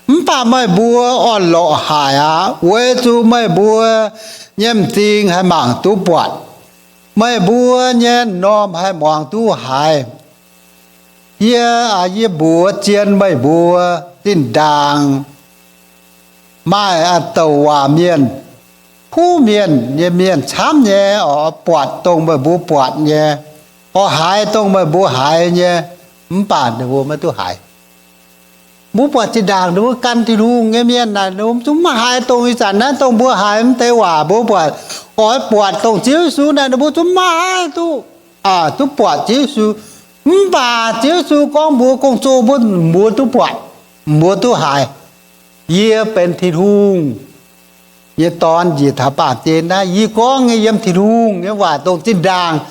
mv baac meih mbuo orn-lorqc haic aqv, weic zuqc meih mbuo nyei m'zing haih mangc duqv buatc, meih mbuo nyei m'normh haih muangx duqv haiz. Yie, yie mbuox zien meih mbuo, zinh ndaangc maaih douc waac mienh, kuv mienh nyei mienh camv nyei oix buatc dongh meih mbuo buatc nyei, oix haiz dongh meih mbuo haiz nyei, mv baac ninh mbuo maiv duqv haiz. Mbuo buatc zinh ndaangc ninh mbuo gan Tin-Hungh nyei mienh naaic, ninh mbuo zungv maiv haiz dongh ih zanc naaiv dongh mbuo haiz mv deix waac. Mbuo buatc, oix buatc dongh Ziouv Yesu naaic, ninh mbuo zungv maiv haih duqv, duqv buatc Ziouv Yesu. Mv baac Ziouv Yesu gorngv mbuox gong-zoh mbuo, mbuo duqv buatc, mbuo duqv haiz. Yie benx Tin-Hungh nyei Dorn njiec taux baamh gen naaiv. Yie gorngv nyei yiem Tin-Hungh nyei waac dongh zinh ndaangc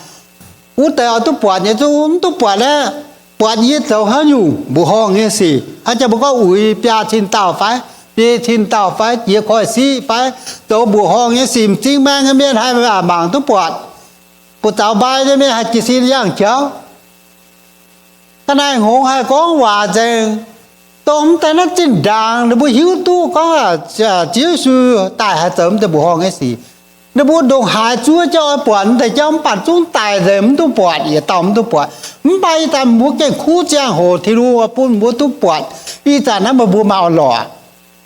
wuov deix oix duqv buatc nyei zungv mv duqv buatc aqv. Buatc yie zoux haaix nyungc mbuoqc horngh nyei sic. Haaix zanc mbuo gorngv uix biaa cin dauh fai, biei cin dauh fai, jiex koiv-siqv fai, zoux mbuoqc horngh nyei sic, m'zing maengh nyei mienh haih mangc duqv buatc. Buoz-zaux mbai nyei mienh haih jiez sin yangh jauv. Ga'naaiv hngongx haih gorngv waac nzengc. Dongh mv deix naaiv zinh ndaangc ninh mbuo hiuv duqv gorngv Ziouv Yesu daaih haih zoux mv deix mbuoqc horngh nyei sic. Ninh mbuo ndongc haaix zuov jauv oix buatc mv deix jauv mv baac zungv daic nzengc, mv duqv buatc, yietc dauh mv duqv buatc. Mv baac ih zanc mbuo gengh kuv ziangh hoc Tin-Hungh bun mbuo duqv buatc. Ih zanc naaiv meih mbuo maaih orn-lorqc,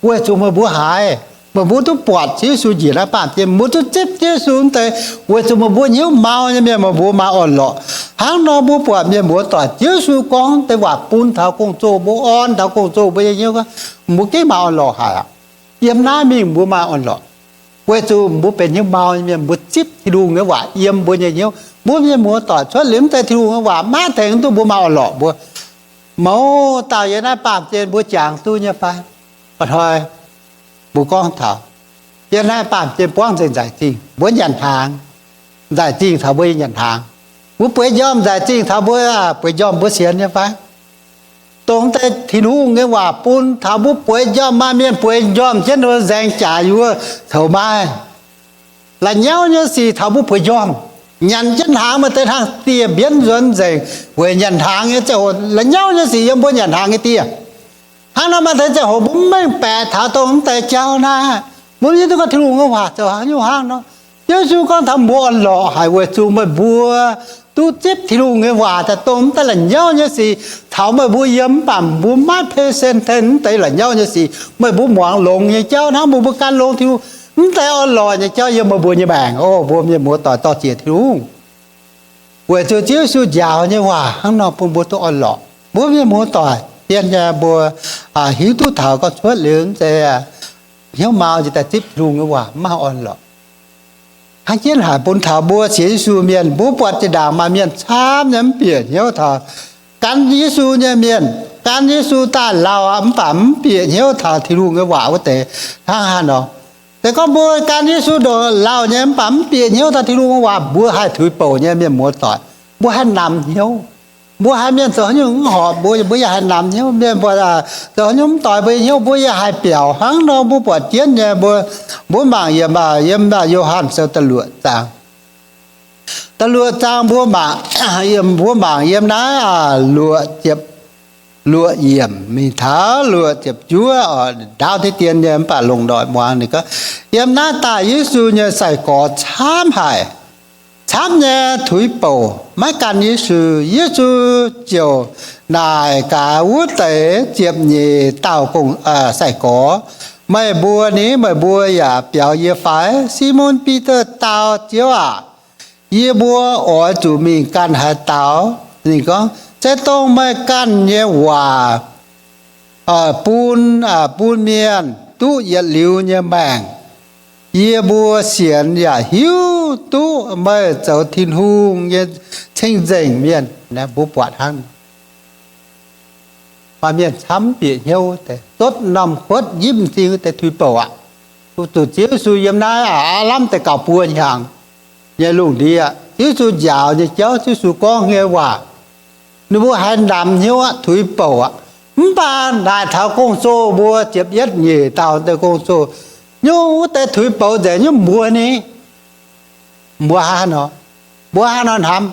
weic zuqc meih mbuo haiz, meih mbuo duqv buatc Ziouv Yesu njiec naaiv baamh gen, mbuo duqv zipv Ziouv Yesu mv deix, weic zuqc meih mbuo hnyouv mau nyei mienh meih mbuo maaih orn-lorqc. Hnangv nor mbuo buatc mienh muoz-doic, Ziouv Yesu gorngv deix waac bun taux gong-zoh mbuo, orn taux gong-zoh mbuo nyei hnyouv, mbuo gengh maaih orn-lorqc haic aqv. Yiem naaiv mingh mbuo maaih orn-lorqc, weic zuqc mbuo benx hnyouv mau nyei mienh, mbuo zipv Tin-Hungh nyei waac yiem mbuo nyei hnyouv. Mbuo mienh muoz-doic cuotv liuz mv deix Tin-Hungh nyei waac maiv tengx duqv mbuo maaih orn-lorqc. Mbuo mouz dauh yiem naaiv baamh gen mbuo jangx duqv nyei fai? Aa hnoi mbuo gorngv taux yiem naaiv baamh gen buangv nzengc nzaic zingh mbuo nyanc hnaangx, nzaic zingh taux mbuo nyei nyanc hnaangx. Mbuo bueix njormh nzaic zingh taux mbuo, bueix njormh mbuo sienx nyei fai? Dongh deix Tin-Hungh nyei waac bun taux mbuo bueix njormh, maaih mienh bueix njormh jienv nzaeng jaax yie coux maiv la'nyauv nyei sic taux mbuo bueix njormh. Nyanc jienv hnaangx maaih deix hnangv dieh mbienv nzuonx nzengc, weic nyanc hnaangx nyei ziangh hoc la'nyauv nyei sic yiem mbuo nyanc hnaangx nyei dieh. Hnangv nor maaih deix ziangh hoc mbuo mv mengh baeqc taux dongh mv deix jauv naaiv. Mbuo mv hiuv duqv gorngv Tin-Hungh nyei waac zoux haaix nyungc hnangv nor. Yesu gorngv taux mbuo orn-lorqc haic weic zuqc meih mbuo duqv zipv Tin-Hungh nyei waac daaih dongh mv deix la'nyauv nyei sic taux meih mbuo yiem, mv baac mbuo maiv pe sen ten mv deix la'nyauv nyei sic. Meih mbuo muangx longx nyei jauv hnangv mbuo, mbuo gan longx Tin-Hungh. Mv deix orn-lorqc nyei jauv yiem meih mbuo nyei maengc. O mbuo mienh muoz-doic, dor-ziec Tin-Hungh. Weic zuqc Ziouv Yesu njaaux nyei waac hnangv nor bun mbuo duqv orn-lorqc. Mbuo mienh muoz-doic, zien nyei mbuo hiuv duqv taux gorngv cuotv liuz mv zeiz hnyouv mau njiec daaih zipv Tin-Hungh nyei waac, mv maaih orn-lorqc. Hnangv jienv haic bun taux mbuo sienx Yesu mienh, mbuo buatc zinh ndaangc maaih mienh camv nyei mv bieqc hnyouv taux gan Yesu nyei mienh, gan Yesu daaih lauh aqv, mv baac mv bieqc hnyouv taux Tin-Hungh nyei waac wuov deix hnangv haaix nor. Se gorngv mbuo gan Yesu ndongc lauh nyei mv baac mv bieqc hnyouv taux Tin-Hungh nyei waac, mbuo haih tuix bouc nyei mienh muoz-doic, mbuo haih namx hnyouv. Mbuo haiz mienh zoux haaix nyungc mv horpc mbuo, mbuo yaac haih namx hnyouv. Mienh mbuo zoux haaix nyungc mv doix mbuo nyei hnyouv, mbuo yaac haih biaux. Hnangv nor mbuo buatc jienv nyei, mbuo, mbuo mangc yiem, yiem Yo^han Sou da'luoqc zaang. Da'luoqc zaang mbuo mangc, mbuo mangc yiem naaiv luoqc ziepc, luoqc yiemc mingh taux luoqc ziepc juov oc, ndaauv deix dien nyei mv baac longc noic muangx ninh gorngv, yiem naaiv daaih Yesu nyei sai-gorx camv haic, camv nyei tuix bouc maiv gan Yesu. Yesu ziouc naaic gaax wuov deix ziepc nyeic dauh gong, sai-gorx, meih mbuo ni, meih mbuo yaac biaux yie fai? Simon Bide dau, Ziouv aac, yie mbuo oix zuqc mingh ganh haaix dauh? Ninh gorngv, se dongh meih ganh nyei waac bun, bun mienh duqv yietc liuz nyei maengc. Yie mbuo sienx yaac hiuv duqv meih zoux Tin-Hungh nyei cing-nzengc mienh. Naaiv mbuo buatc hnangv. Maaih mienh camv bieqc hnyouv deix, zotv norm kuotv njipv m'zing wuov deix tuix bouc aqv. Zuqc Ziouv Yesu yiem naaiv aav lamh deix gauh buo hnyangx nyei lungh ndiev, Ziouv Yesu njaaux nyei jauv, Ziouv Yesu gorngv nyei waac, ninh mbuo haiz namx hnyouv aqv, tuix bouc aqv. Mv baac naaic taux gong-zoh mbuo ziepc yietv nyeic dauh deix gong-zoh, nyungc wuov deix tuix bouc nzengc nyungc mbuox ninh, mbuox haaix nor, mbuox haaix nor hnamv.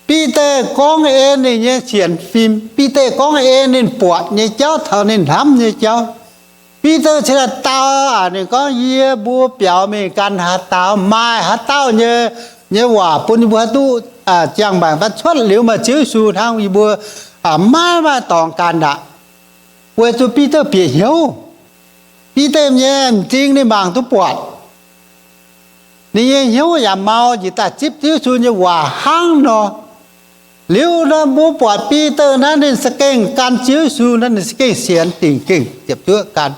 Bide gorngv en ninh nyei sienx fim, Bide gorngv en ninh buatc nyei jauv taux ninh hnamv nyei jauv. Bide cingx daaih dau aqv, ninh gorngv, yie mbuo biaux mingh gan haaix dauh, maaih haaix dauh nyei, nyei waac bun yie mbuo haih duqv ziangh maengc fai? Cuotv liuz maaih Ziouv Yesu hnangv, yie mbuo maiv maaih dorngx gan aqv. Weic zuqc Bide bieqc hnyouv. Bide nyei m'zing ninh mangc duqv buatc. Ninh nyei hnyouv yaac mau njiec daaih zipv Ziouv Yesu nyei waac hnangv nor. Liuz nor mbuo buatc Bide naaiv ninh za'gengh gan Ziouv Yesu naaiv, ninh za'gengh sienx dingc gengh ziepc zuoqv gan.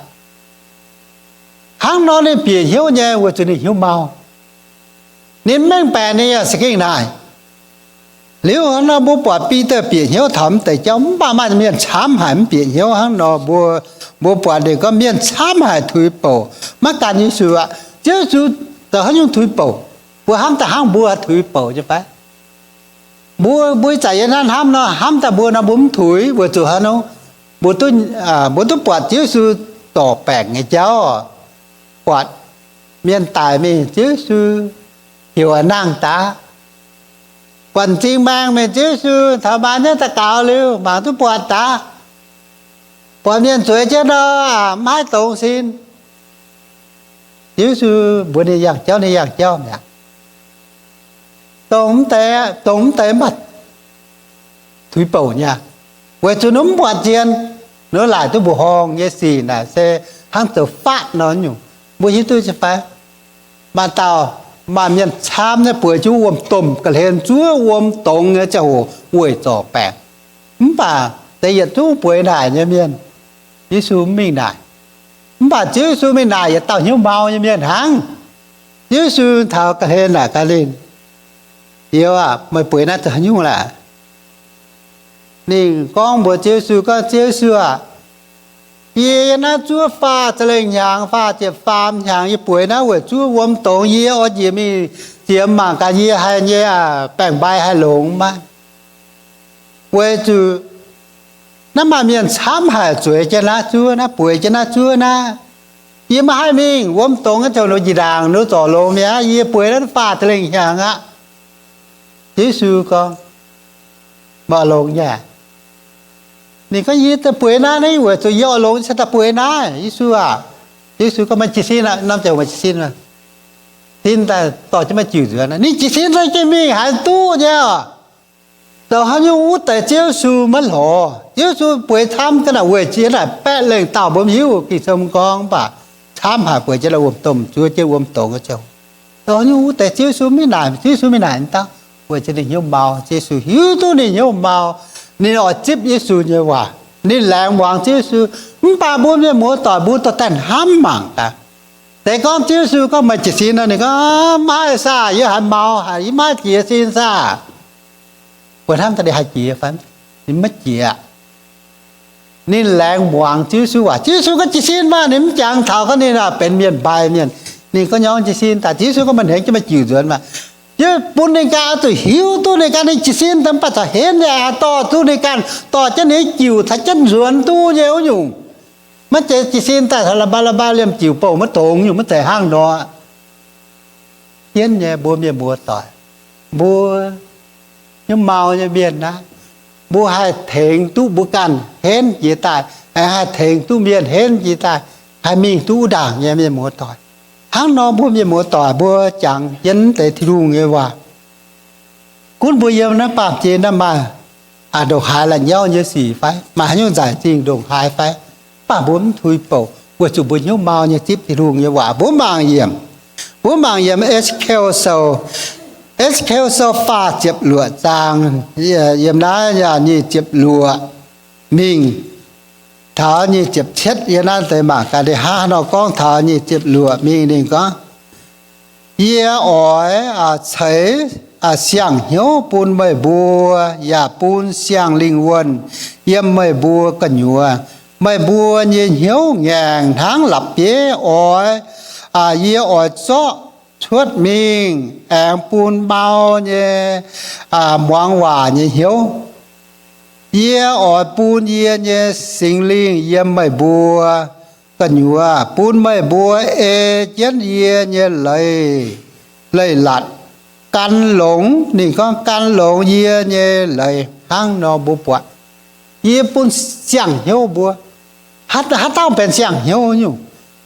Hnangv nor ninh bieqc hnyouv nyei weic zuqc ninh hnyouv mau. Ninh mengh baeqc ninh yaac za'gengh naaic. Liuz hnangv nor mbuo buatc Bide bieqc hnyouv taux mv deix jauv, mv baac maaih mienh camv haic mv bieqc hnyouv hnangv nor. Mbuo, mbuo buatc ninh gorngv mienh camv haic tuix bouc maiv gan Yesu aqv. Ziouv Yesu zoux haaix nyungc tuix bouc? Mbuo hnamv daaih hnangv mbuo tuix bouc nyei fai? Mbuo, mbuo ih zanc yiem naaiv hnamv nor, hnamv daaih mbuo nor mbuo mv tuix weic zuqc haaix nor? Mbuo duqv, mbuo duqv buatc Ziouv Yesu zorc baengc nyei jauv, buatc mienh daic mingh Ziouv Yesu heuc nangh daaih, buatc m'zing maeng mingh Ziouv Yesu taux maan nyei daux gaux liuz mangc duqv buatc daaih, buatc mienh zueiz jienv nor mv haih dongz sin. Ziouv Yesu mbuox ninh yangh jauv ninh yangh jauv mi'aqv. Dongh mv deix, dongh mv deix mv baac tuix bouc nyei, weic zuqc ninh mv buatc zien. Ninh laaic duqv mbuoqc horngh nyei sic naaic se hnangv zoux faatv nor nyungc. Mbuo hiuv duqv nyei fai? Maaih dauh, maaih mienh camv nyei bueix jienv wuom-domh ga'hlen zuov wuom dongz nyei ziangh hoc weic zorc baengc. Mv baac deix yietc zungv bueix naaic nyei mienh, Yesu mv mingh naaic. Mv baac Ziouv Yesu mingh naaic yietc dauh hnyouv mau nyei mienh hnangv. Ziouv Yesu taux ga'hlen naaic gaax ninh, Youz aah, meih bueix naaiv zoux haaix nyungc laaic? Ninh gorngv mbuox Ziouv Yesu gorngv, Ziouv Yesu aah, yie yiem naaiv zuov faah ziepc lengh hnyangx, faah ziepc faam hnyangx, yie bueix naaiv weic zuov wuom dongz. Yie oix njiec mingh ziemx mangc gaax yie haih nyei baeng-mbai haih longx maiv. Weic zuqc naaiv maaih mienh camv haic zueiz jienv naaiv zuov naaiv, bueix jienv naaiv zuov naaiv. Yie maiv haih mingh, wuom dongz nyei ziouc nor njiec ndaangc nor zorc longx mi'aqv. Yie bueix naaiv faah ziepc lengh hnyangx aqv. Ziouv Yesu gorngv, Meih oix longx nyei? Ninh gorngv, Yie daaih bueix naaiv, naaiv weic zuqc yie oix longx cingx daaih bueix naaiv, Yesu aah. Ziouv Yesu gorngv, Meih jiez sin aqv. Norm ziangh hoc meih jiez sin, sin daaih dorh jienv meih jiuc nzuonx. Ninh jiez sin daaih jienv mingh haaix duqv nyei oc. Zoux haaix nyungc wuov deix Ziouv Yesu maiv lorz. Ziouv Yesu bueix camv ga'naaiv weic jiex naaic baeqv lengh dauh mbuo mv hiuv, Ging-Sou mv gorngv, mv baac camv haic bueix jienv naaiv wuom-domh, zuov jienv wuom dongz nyei ziouc. Zoux haaix nyungc wuov deix Ziouv Yesu maiv naaic, Ziouv Yesu maiv naaic dauh? Weic zuqc ninh hnyouv mau. Ziouv Yesu hiuv duqv ninh hnyouv mau, ninh oix zipv Yesu nyei waac, ninh laengz muangx Ziouv Yesu. Mv baac mbuo mienh muoz-doic mbuo dorh daaih hnamv mangc gaax. Deix gorngv Ziouv Yesu gorngv meih jiez sin nor, ninh gorngv, maiv saah, yie haiz mau haic, yie maiv jiez sin saah. Mbuo hnamv daaih ninh haih jiex fai? Ninh maiv jiex. Ninh laengz muangx Ziouv Yesu waac. Ziouv Yesu gorngv jiez sin maah, ninh mv jangx taux gorngv ninh benx mienh mbai mienh. Ninh gorngv nyorngv jiez sin daaih. Ziouv Yesu gorngv meih hnengx jienv meih jiuc nzuonx maah. Ziouv bun ninh ganh oix zuqc hiuv duqv ninh ganh ninh jiez sin, mv baac corc henv ninh aqv, dorh duqv ninh ganh, dorh jienv ninh nyei jiuc caux jienv nzuonx duqv nyei wuov nyungc. Maiv zeiz jiez sin daaih taux la'mbau la'mbau liemh jiuc bouh maiv dongz nyungc, maiv zeiz hnangv nor. Jienv nyei mbuo mienh muoz-doic, mbuo hnyouv mau nyei mienh naaiv, mbuo haih tengx duqv mbuo ganh henv jiex daaih, aengx haih tengx duqv mienh henv jiex daaih, haih mingh duqv wuov ndaangc nyei mienh muoz-doic. Hnangv nor mbuo mienh muoz-doic mbuo jangx jienv deix Tin-Hungh nyei waac. Gunv mbuo yiem naaiv baamh gen naaiv maaih ndongc haaix la'nyauv nyei sic fai? Maaih haaix nyungc nzaic zingh ndongc haaix fai? Mv baac mbuo mv tuix bouc weic zuqc mbuo hnyouv mau nyei zipv Tin-Hungh nyei waac. Mbuo mangc yiemc, mbuo mangc yiemc Esekiel Sou, Esekiel Sou faah ziepc luoqc zaang, yiem naaiv nyic ziepc luoqc mingh taux nyic ziepc cietv. Yiem naaiv deix mangc gaax, ninh hnangv haaix nor gorngv taux nyic ziepc luoqc mingh. Ninh gorngv, Yie oix ceix siang-hnyouv bun meih mbuo, yaac bun siang-lingh wuonh yiem meih mbuo gu'nyuoz. Meih mbuo nyei hnyouv ngaengc hnangv la'bieiv oix. Yie oix zorqv cuotv mingh aengx bun mau nyei, muangx waac nyei hnyouv. Yie oix bun yie nyei Singx Lingh yiem meih mbuo gu'nyuoz, bun meih mbuo ei jienv yie nyei leiz-latc, gan longx, ninh gorngv gan longx yie nyei leiz. Hnangv nor mbuo buatc, yie bun siang-hnyouv mbuo. Haaix dauh benx siang-hnyouv nyungc?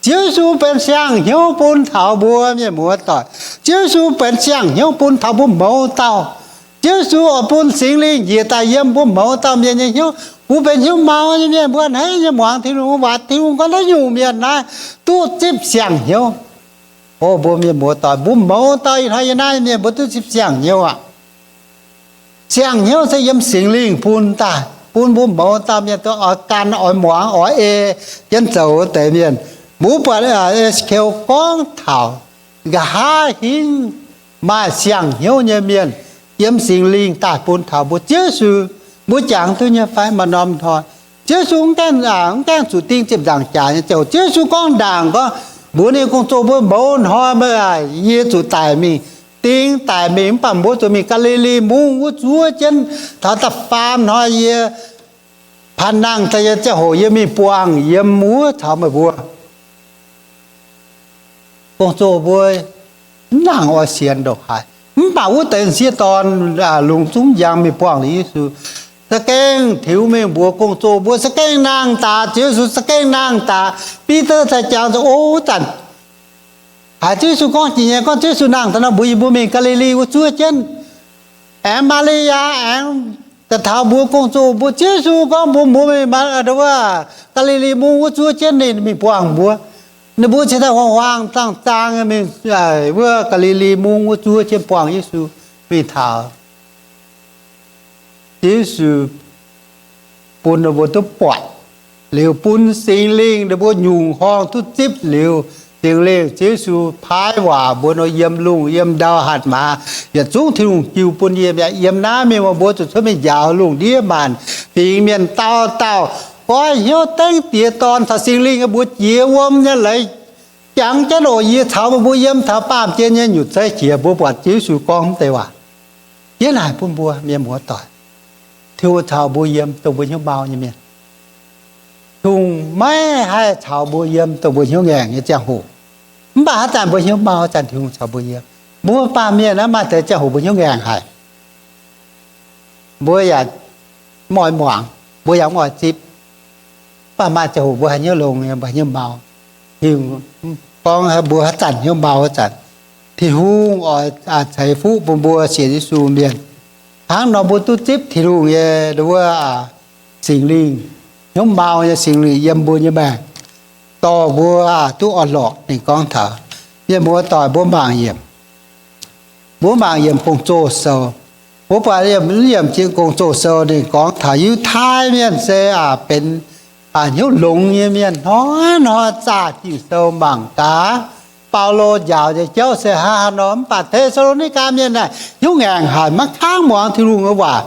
Ziouv Yesu benx siang-hnyouv bun taux mbuo mienh muoz-doic. Ziouv Yesu benx siang-hnyouv bun taux mbuo mouz dauh. Ziouv Yesu oix bun Singx Lingh njiec daaih yiem mbuo mouz dauh mienh nyei hnyouv. Mbuo benx hnyouv mau nyei mienh, mbuo a'hneiv nyei muangx Tin-Hungh waac. Tin-Hungh gorngv naaiv nyungc mienh naaiv duqv zipv siang-hnyouv. O mbuo mienh muoz-doic, mbuo mouz dauh ih hnoi yiem naaiv mienh mbuo duqv zipv siang-hnyouv aqv. Siang-hnyouv se yiem Singx Lingh bun daaih, bun mbuo mouz dauh mienh duqv oix gan, oix muangx, oix ei jienv zoux wuov deix mienh. Mbuo buatc Esekiel gorngv taux nqa'haav hingv maaih siang-hnyouv nyei mienh yiem Singx Lingh daaih bun taux mbuo. Ziouv Yesu, mbuo jangx duqv nyei fai? Maaih norm hnoi Ziouv Yesu mv gaengh zuqc ding ziepc nzaangc jaax nyei ziangh hoc, Ziouv Yesu gorngv ndaangc gorngv mbuox ninh gong-zoh mbuo, mouz hnoi meih, yie zuqc daic mingh, ding daic mingh, mv baac mbuo zuqc mingh Gaa^li^li Mungv wuov zuov jienv. Taux da'faam hnoi yie panh nangh daaih nyei ziangh hoc yie mingh buangh yiem wuov caux meih mbuo. Gong-zoh mbuo mv nangc oix sienx ndongc haaix, mv baac wuov deix m'sieqv dorn lungh zungv njang mingh buangh liuz Yesu, za'gengh tiux mingh mbuox gong-zoh mbuo, za'gengh nangh daaih, Ziouv Yesu za'gengh nangh daaih. Bide daaih jangx, o, wuov zanc haiz Ziouv Yesu gorngv jiex nyei, gorngv Ziouv Yesu nangh daaih nor, mbuox yie mbuo mingh Gaa^li^li wuov zuov jienv. Aengx Maa^li^yaa aengx daaih taux mbuox gong-zoh mbuo, Ziouv Yesu gorngv mbuox mbuo mingh Gaa^li^li Mungv wuov zuov jienv ninh mingh buangh mbuo. Ninh mbuo cingx daaih huaang-huaang zaang-zaang mingh wuov Gaa^li^li Mungv wuov zuov jienv buangh Yesu mingh taux Ziouv Yesu bun ninh mbuo duqv buatc liuz, bun Singx Lingh ninh mbuo nyungc horngh duqv zipv liuz, Singx Lingh, Ziouv Yesu paaiv waac mbuo nor, yiem lungh yiem ndau hatc maaz, yietc zungv Tin-Hungh jiu bun yie mi'aqv. Yiem naaiv mingh meih mbuo zuqc cuotv mingh njaaux lungh ndiev maanc fingx mienh dauh dauh goiv hnyouv dengv Diex, Dorn caux Singx Lingh, mbuo jiex wuom nyei leiz jangx jienv oc. Yie caux meih mbuo yiem taux baamh gen nyei nyutc zeiv qiex. Mbuo buatc Ziouv Yesu gorngv mv deix waac jienv haic bun mbuo mienh muoz-doic. Tin-Hungh caux mbuo yiem dongh mbuo hnyouv mau nyei mienh. Tin-Hungh maiv haih caux mbuo yiem dongh mbuo hnyouv ngaengc nyei ziangh hoc. Mv baac haaix zanc mbuo hnyouv mau, zanc Tin-Hungh caux mbuo yiem. Mbuo baamh mienh naaiv maaih deix ziangh hoc mbuo hnyouv ngaengc haic. Mbuo yaac mv oix muangx, mbuo yaac mv oix zipv. Mv baac maaih ziangh hoc mbuo haaix nyungc longx, mbuo haaix nyungc mau. Tin-Hungh gorngv mbuo haaix zanc hnyouv mau haaix zanc, Tin-Hungh oix ceix fuqv bun mbuo sienx Yesu mienh. Hnangv nor mbuo duqv zipv Tin-Hungh nyei wuov Singx Lingh, hnyouv mau nyei Singx Lingh yiem mbuo nyei maengc, dorh mbuo duqv orn-lorqc. Ninh gorngv taux, mienh muoz-doic, mbuo mangc yiemc, mbuo mangc yiemc Gong-Zoh Sou. Mbuo buatc yiemc, yiemc Gong-Zoh Sou ninh gorngv taux Yiutai Mienh se benx hnyouv longx nyei mienh hnoi-hnoi zaah Ging-Sou mangc gaax. Baulo njaaux nyei jauv se hnangv haaix nor, mv baac Te^saa^lo^ni^gaa mienh naaic hnyouv ngaengc haic, maiv kangv muangx Tin-Hungh nyei waac.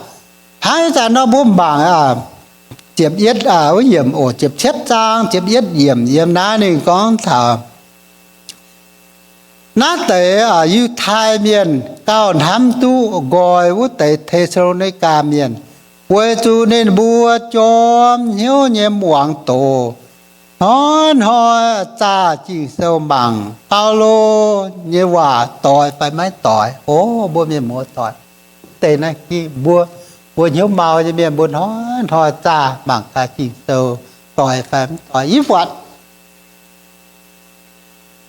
Hnangv ih zanc nor mbuo mangc ziepc yietv, wuov yiemc oc, ziepc cietv zaang ziepc yietv yiemc yiem naaiv ninh gorngv taux naaiv deix Yiutai mienh gauh hnamv duqv nqoi wuov deix Te^saa^lo^ni^gaa mienh, weic zuqc ninh mbuo jorm hnyouv nyei muangx doz, hnoi-hnoi zaah Ging-Sou mangc Baulo nyei waac doix fai maiv doix. O, mbuo mienh muoz-doic, deix naaiv mbuo, mbuo hnyouv mau nyei mienh mbuo hnoi-hnoi zaah mangc gaax Ging-Sou doix fai mv doix. Yie buatc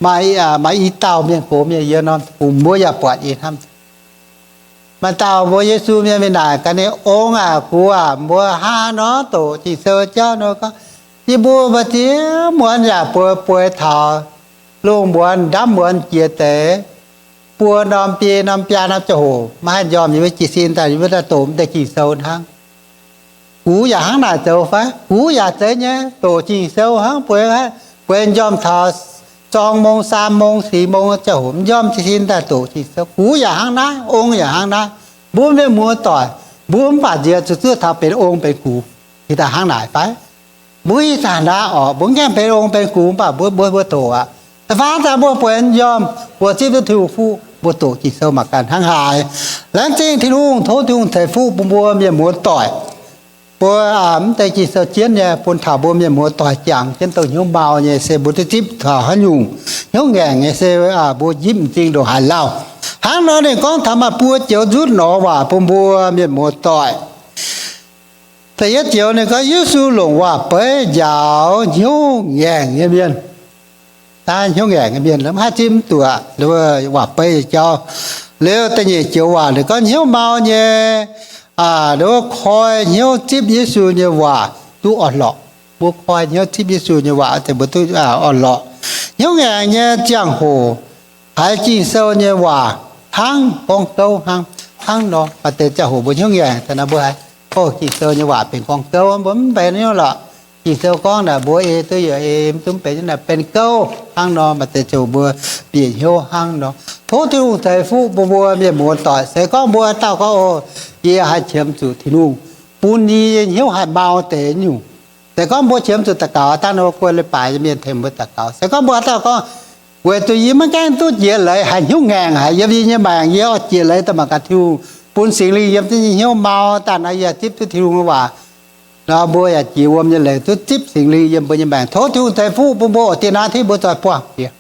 maaih i dauh mienh gox mienh yiem norm fungx, mbuo yaac buatc yie hnamv. Maaih dauh mbuox Yesu mienh mingh naaic gaax ninh, Ong aac, gux aac, mbuo hnangv haaix nor doqc Ging-Sou jauv nor gorngv, yie mbuo mbu'ziex muonz yaac bueix bueix taux lungh muonz ndamv muonz jiex deix, buo norm biei norm biaa norm ziangh hoc maiv haih njormh, yie mbuo jiez sin daaih yie mbuo daaih doqc mv deix Ging-Sou hnangv. Gux yaac hnangv naaic zoux fai? Gux yaac zeiz nyei, doqc Ging-Sou hnangv, bueix, bueix njormh taux zorng mong, saam mong, six mong ziangh hoc mv njormh jiez sin daaih doqc Ging-Sou. Gux yaac hnangv naaiv, ong yaac hnangv naaiv. Mbuo mienh muoz-doic, mbuo mv baac nziex zuqc zuov taux benx ong benx gux, ih daaih hnangv naaic fai? Mbuo ih zanc naaiv orqc, mbuo mv gaengh benx ong benx gux, mv baac mbuo, mbuo, mbuo doqc aqv. Da'faanh zanc mbuo bueix njormh, mbuo zipv duqv Tin-Hungh fuqv, mbuo doqc Ging-Sou mangc gaax hnangv haaix. Laengz zingh Tin-Hungh, tov Tin-Hungh ceix fuqv bun mbuo mienh muoz-doic. Mbuo mv deix Ging-Sou jienv nyei bun taux mbuo mienh muoz-doic jangx jienv dongh hnyouv mau nyei se mbuo duqv zipv taux haaix nyungc. Hnyouv ngaengc nyei se mbuo njipv m'zing ndongc haaix lauh. Hnangv nor ninh gorngv taux maaih buo joux nzutv norm waac bun mbuo mienh muoz-doic. Da'yietv joux ninh gorngv Yesu longc waac-beiv njaaux hnyouv ngaengc nyei mienh. Naaiv hnyouv ngaengc nyei mienh mv haih zipv mv duqv waac-beiv nyei jauv. Liuz da'nyeic joux waac ninh gorngv hnyouv mau nyei, wuov koi hnyouv zipv Yesu nyei waac duqv orn-lorqc. Mbuo koi hnyouv zipv Yesu nyei waac, mbuo duqv orn-lorqc. Hnyouv ngaengc nyei ziangh hoc haiz Ging-Sou nyei waac hnangv gorngv gouv hnangv, hnangv nor. Maaih deix ziangh hoc mbuo hnyouv ngaengc daaih nor mbuo haiz, o, Ging-Sou nyei waac benx gorngv gouv, mbuo mv benx hnyouv lorqc. Ging-Sou gorngv naaic mbuo ei duqv yaac ei, mv duqv benx naaic benx gouv hnangv nor. Maaih deix ziangh hoc mbuo bieqc hnyouv hnangv nor. Tov Tin-Hungh ceix fuqv bun mbuo mienh muoz-doic. Se gorngv mbuo dauh gorngv, o, yie haih qiemx zuqc Tin-Hungh bun yie nyei hnyouv haih mau deix nyungc. Se gorngv mbuo qiemx zuqc daux gaux, dangh nor guei leiz-baaix nyei mienh tengx mbuo daux gaux. Se gorngv mbuo dauh gorngv, weic zuqc yie maiv gaengh duqv jiex leiz, haiz hnyouv ngaengc haic yiem yie nyei maengc, yie oix jiex leiz daaih mangc gaax Tin-Hungh bun Singx Lingh yiem yie nyei hnyouv mau daaih nor, yie zipv duqv Tin-Hungh nyei waac nor, mbuo yaac jiex wuom nyei leiz duqv zipv Singx Lingh yiem mbuo nyei maengc. Tov Tin-Hungh ceix fuqv bun mbuo oc. Da'naaiv tengx mbuo zoih buangh jiex.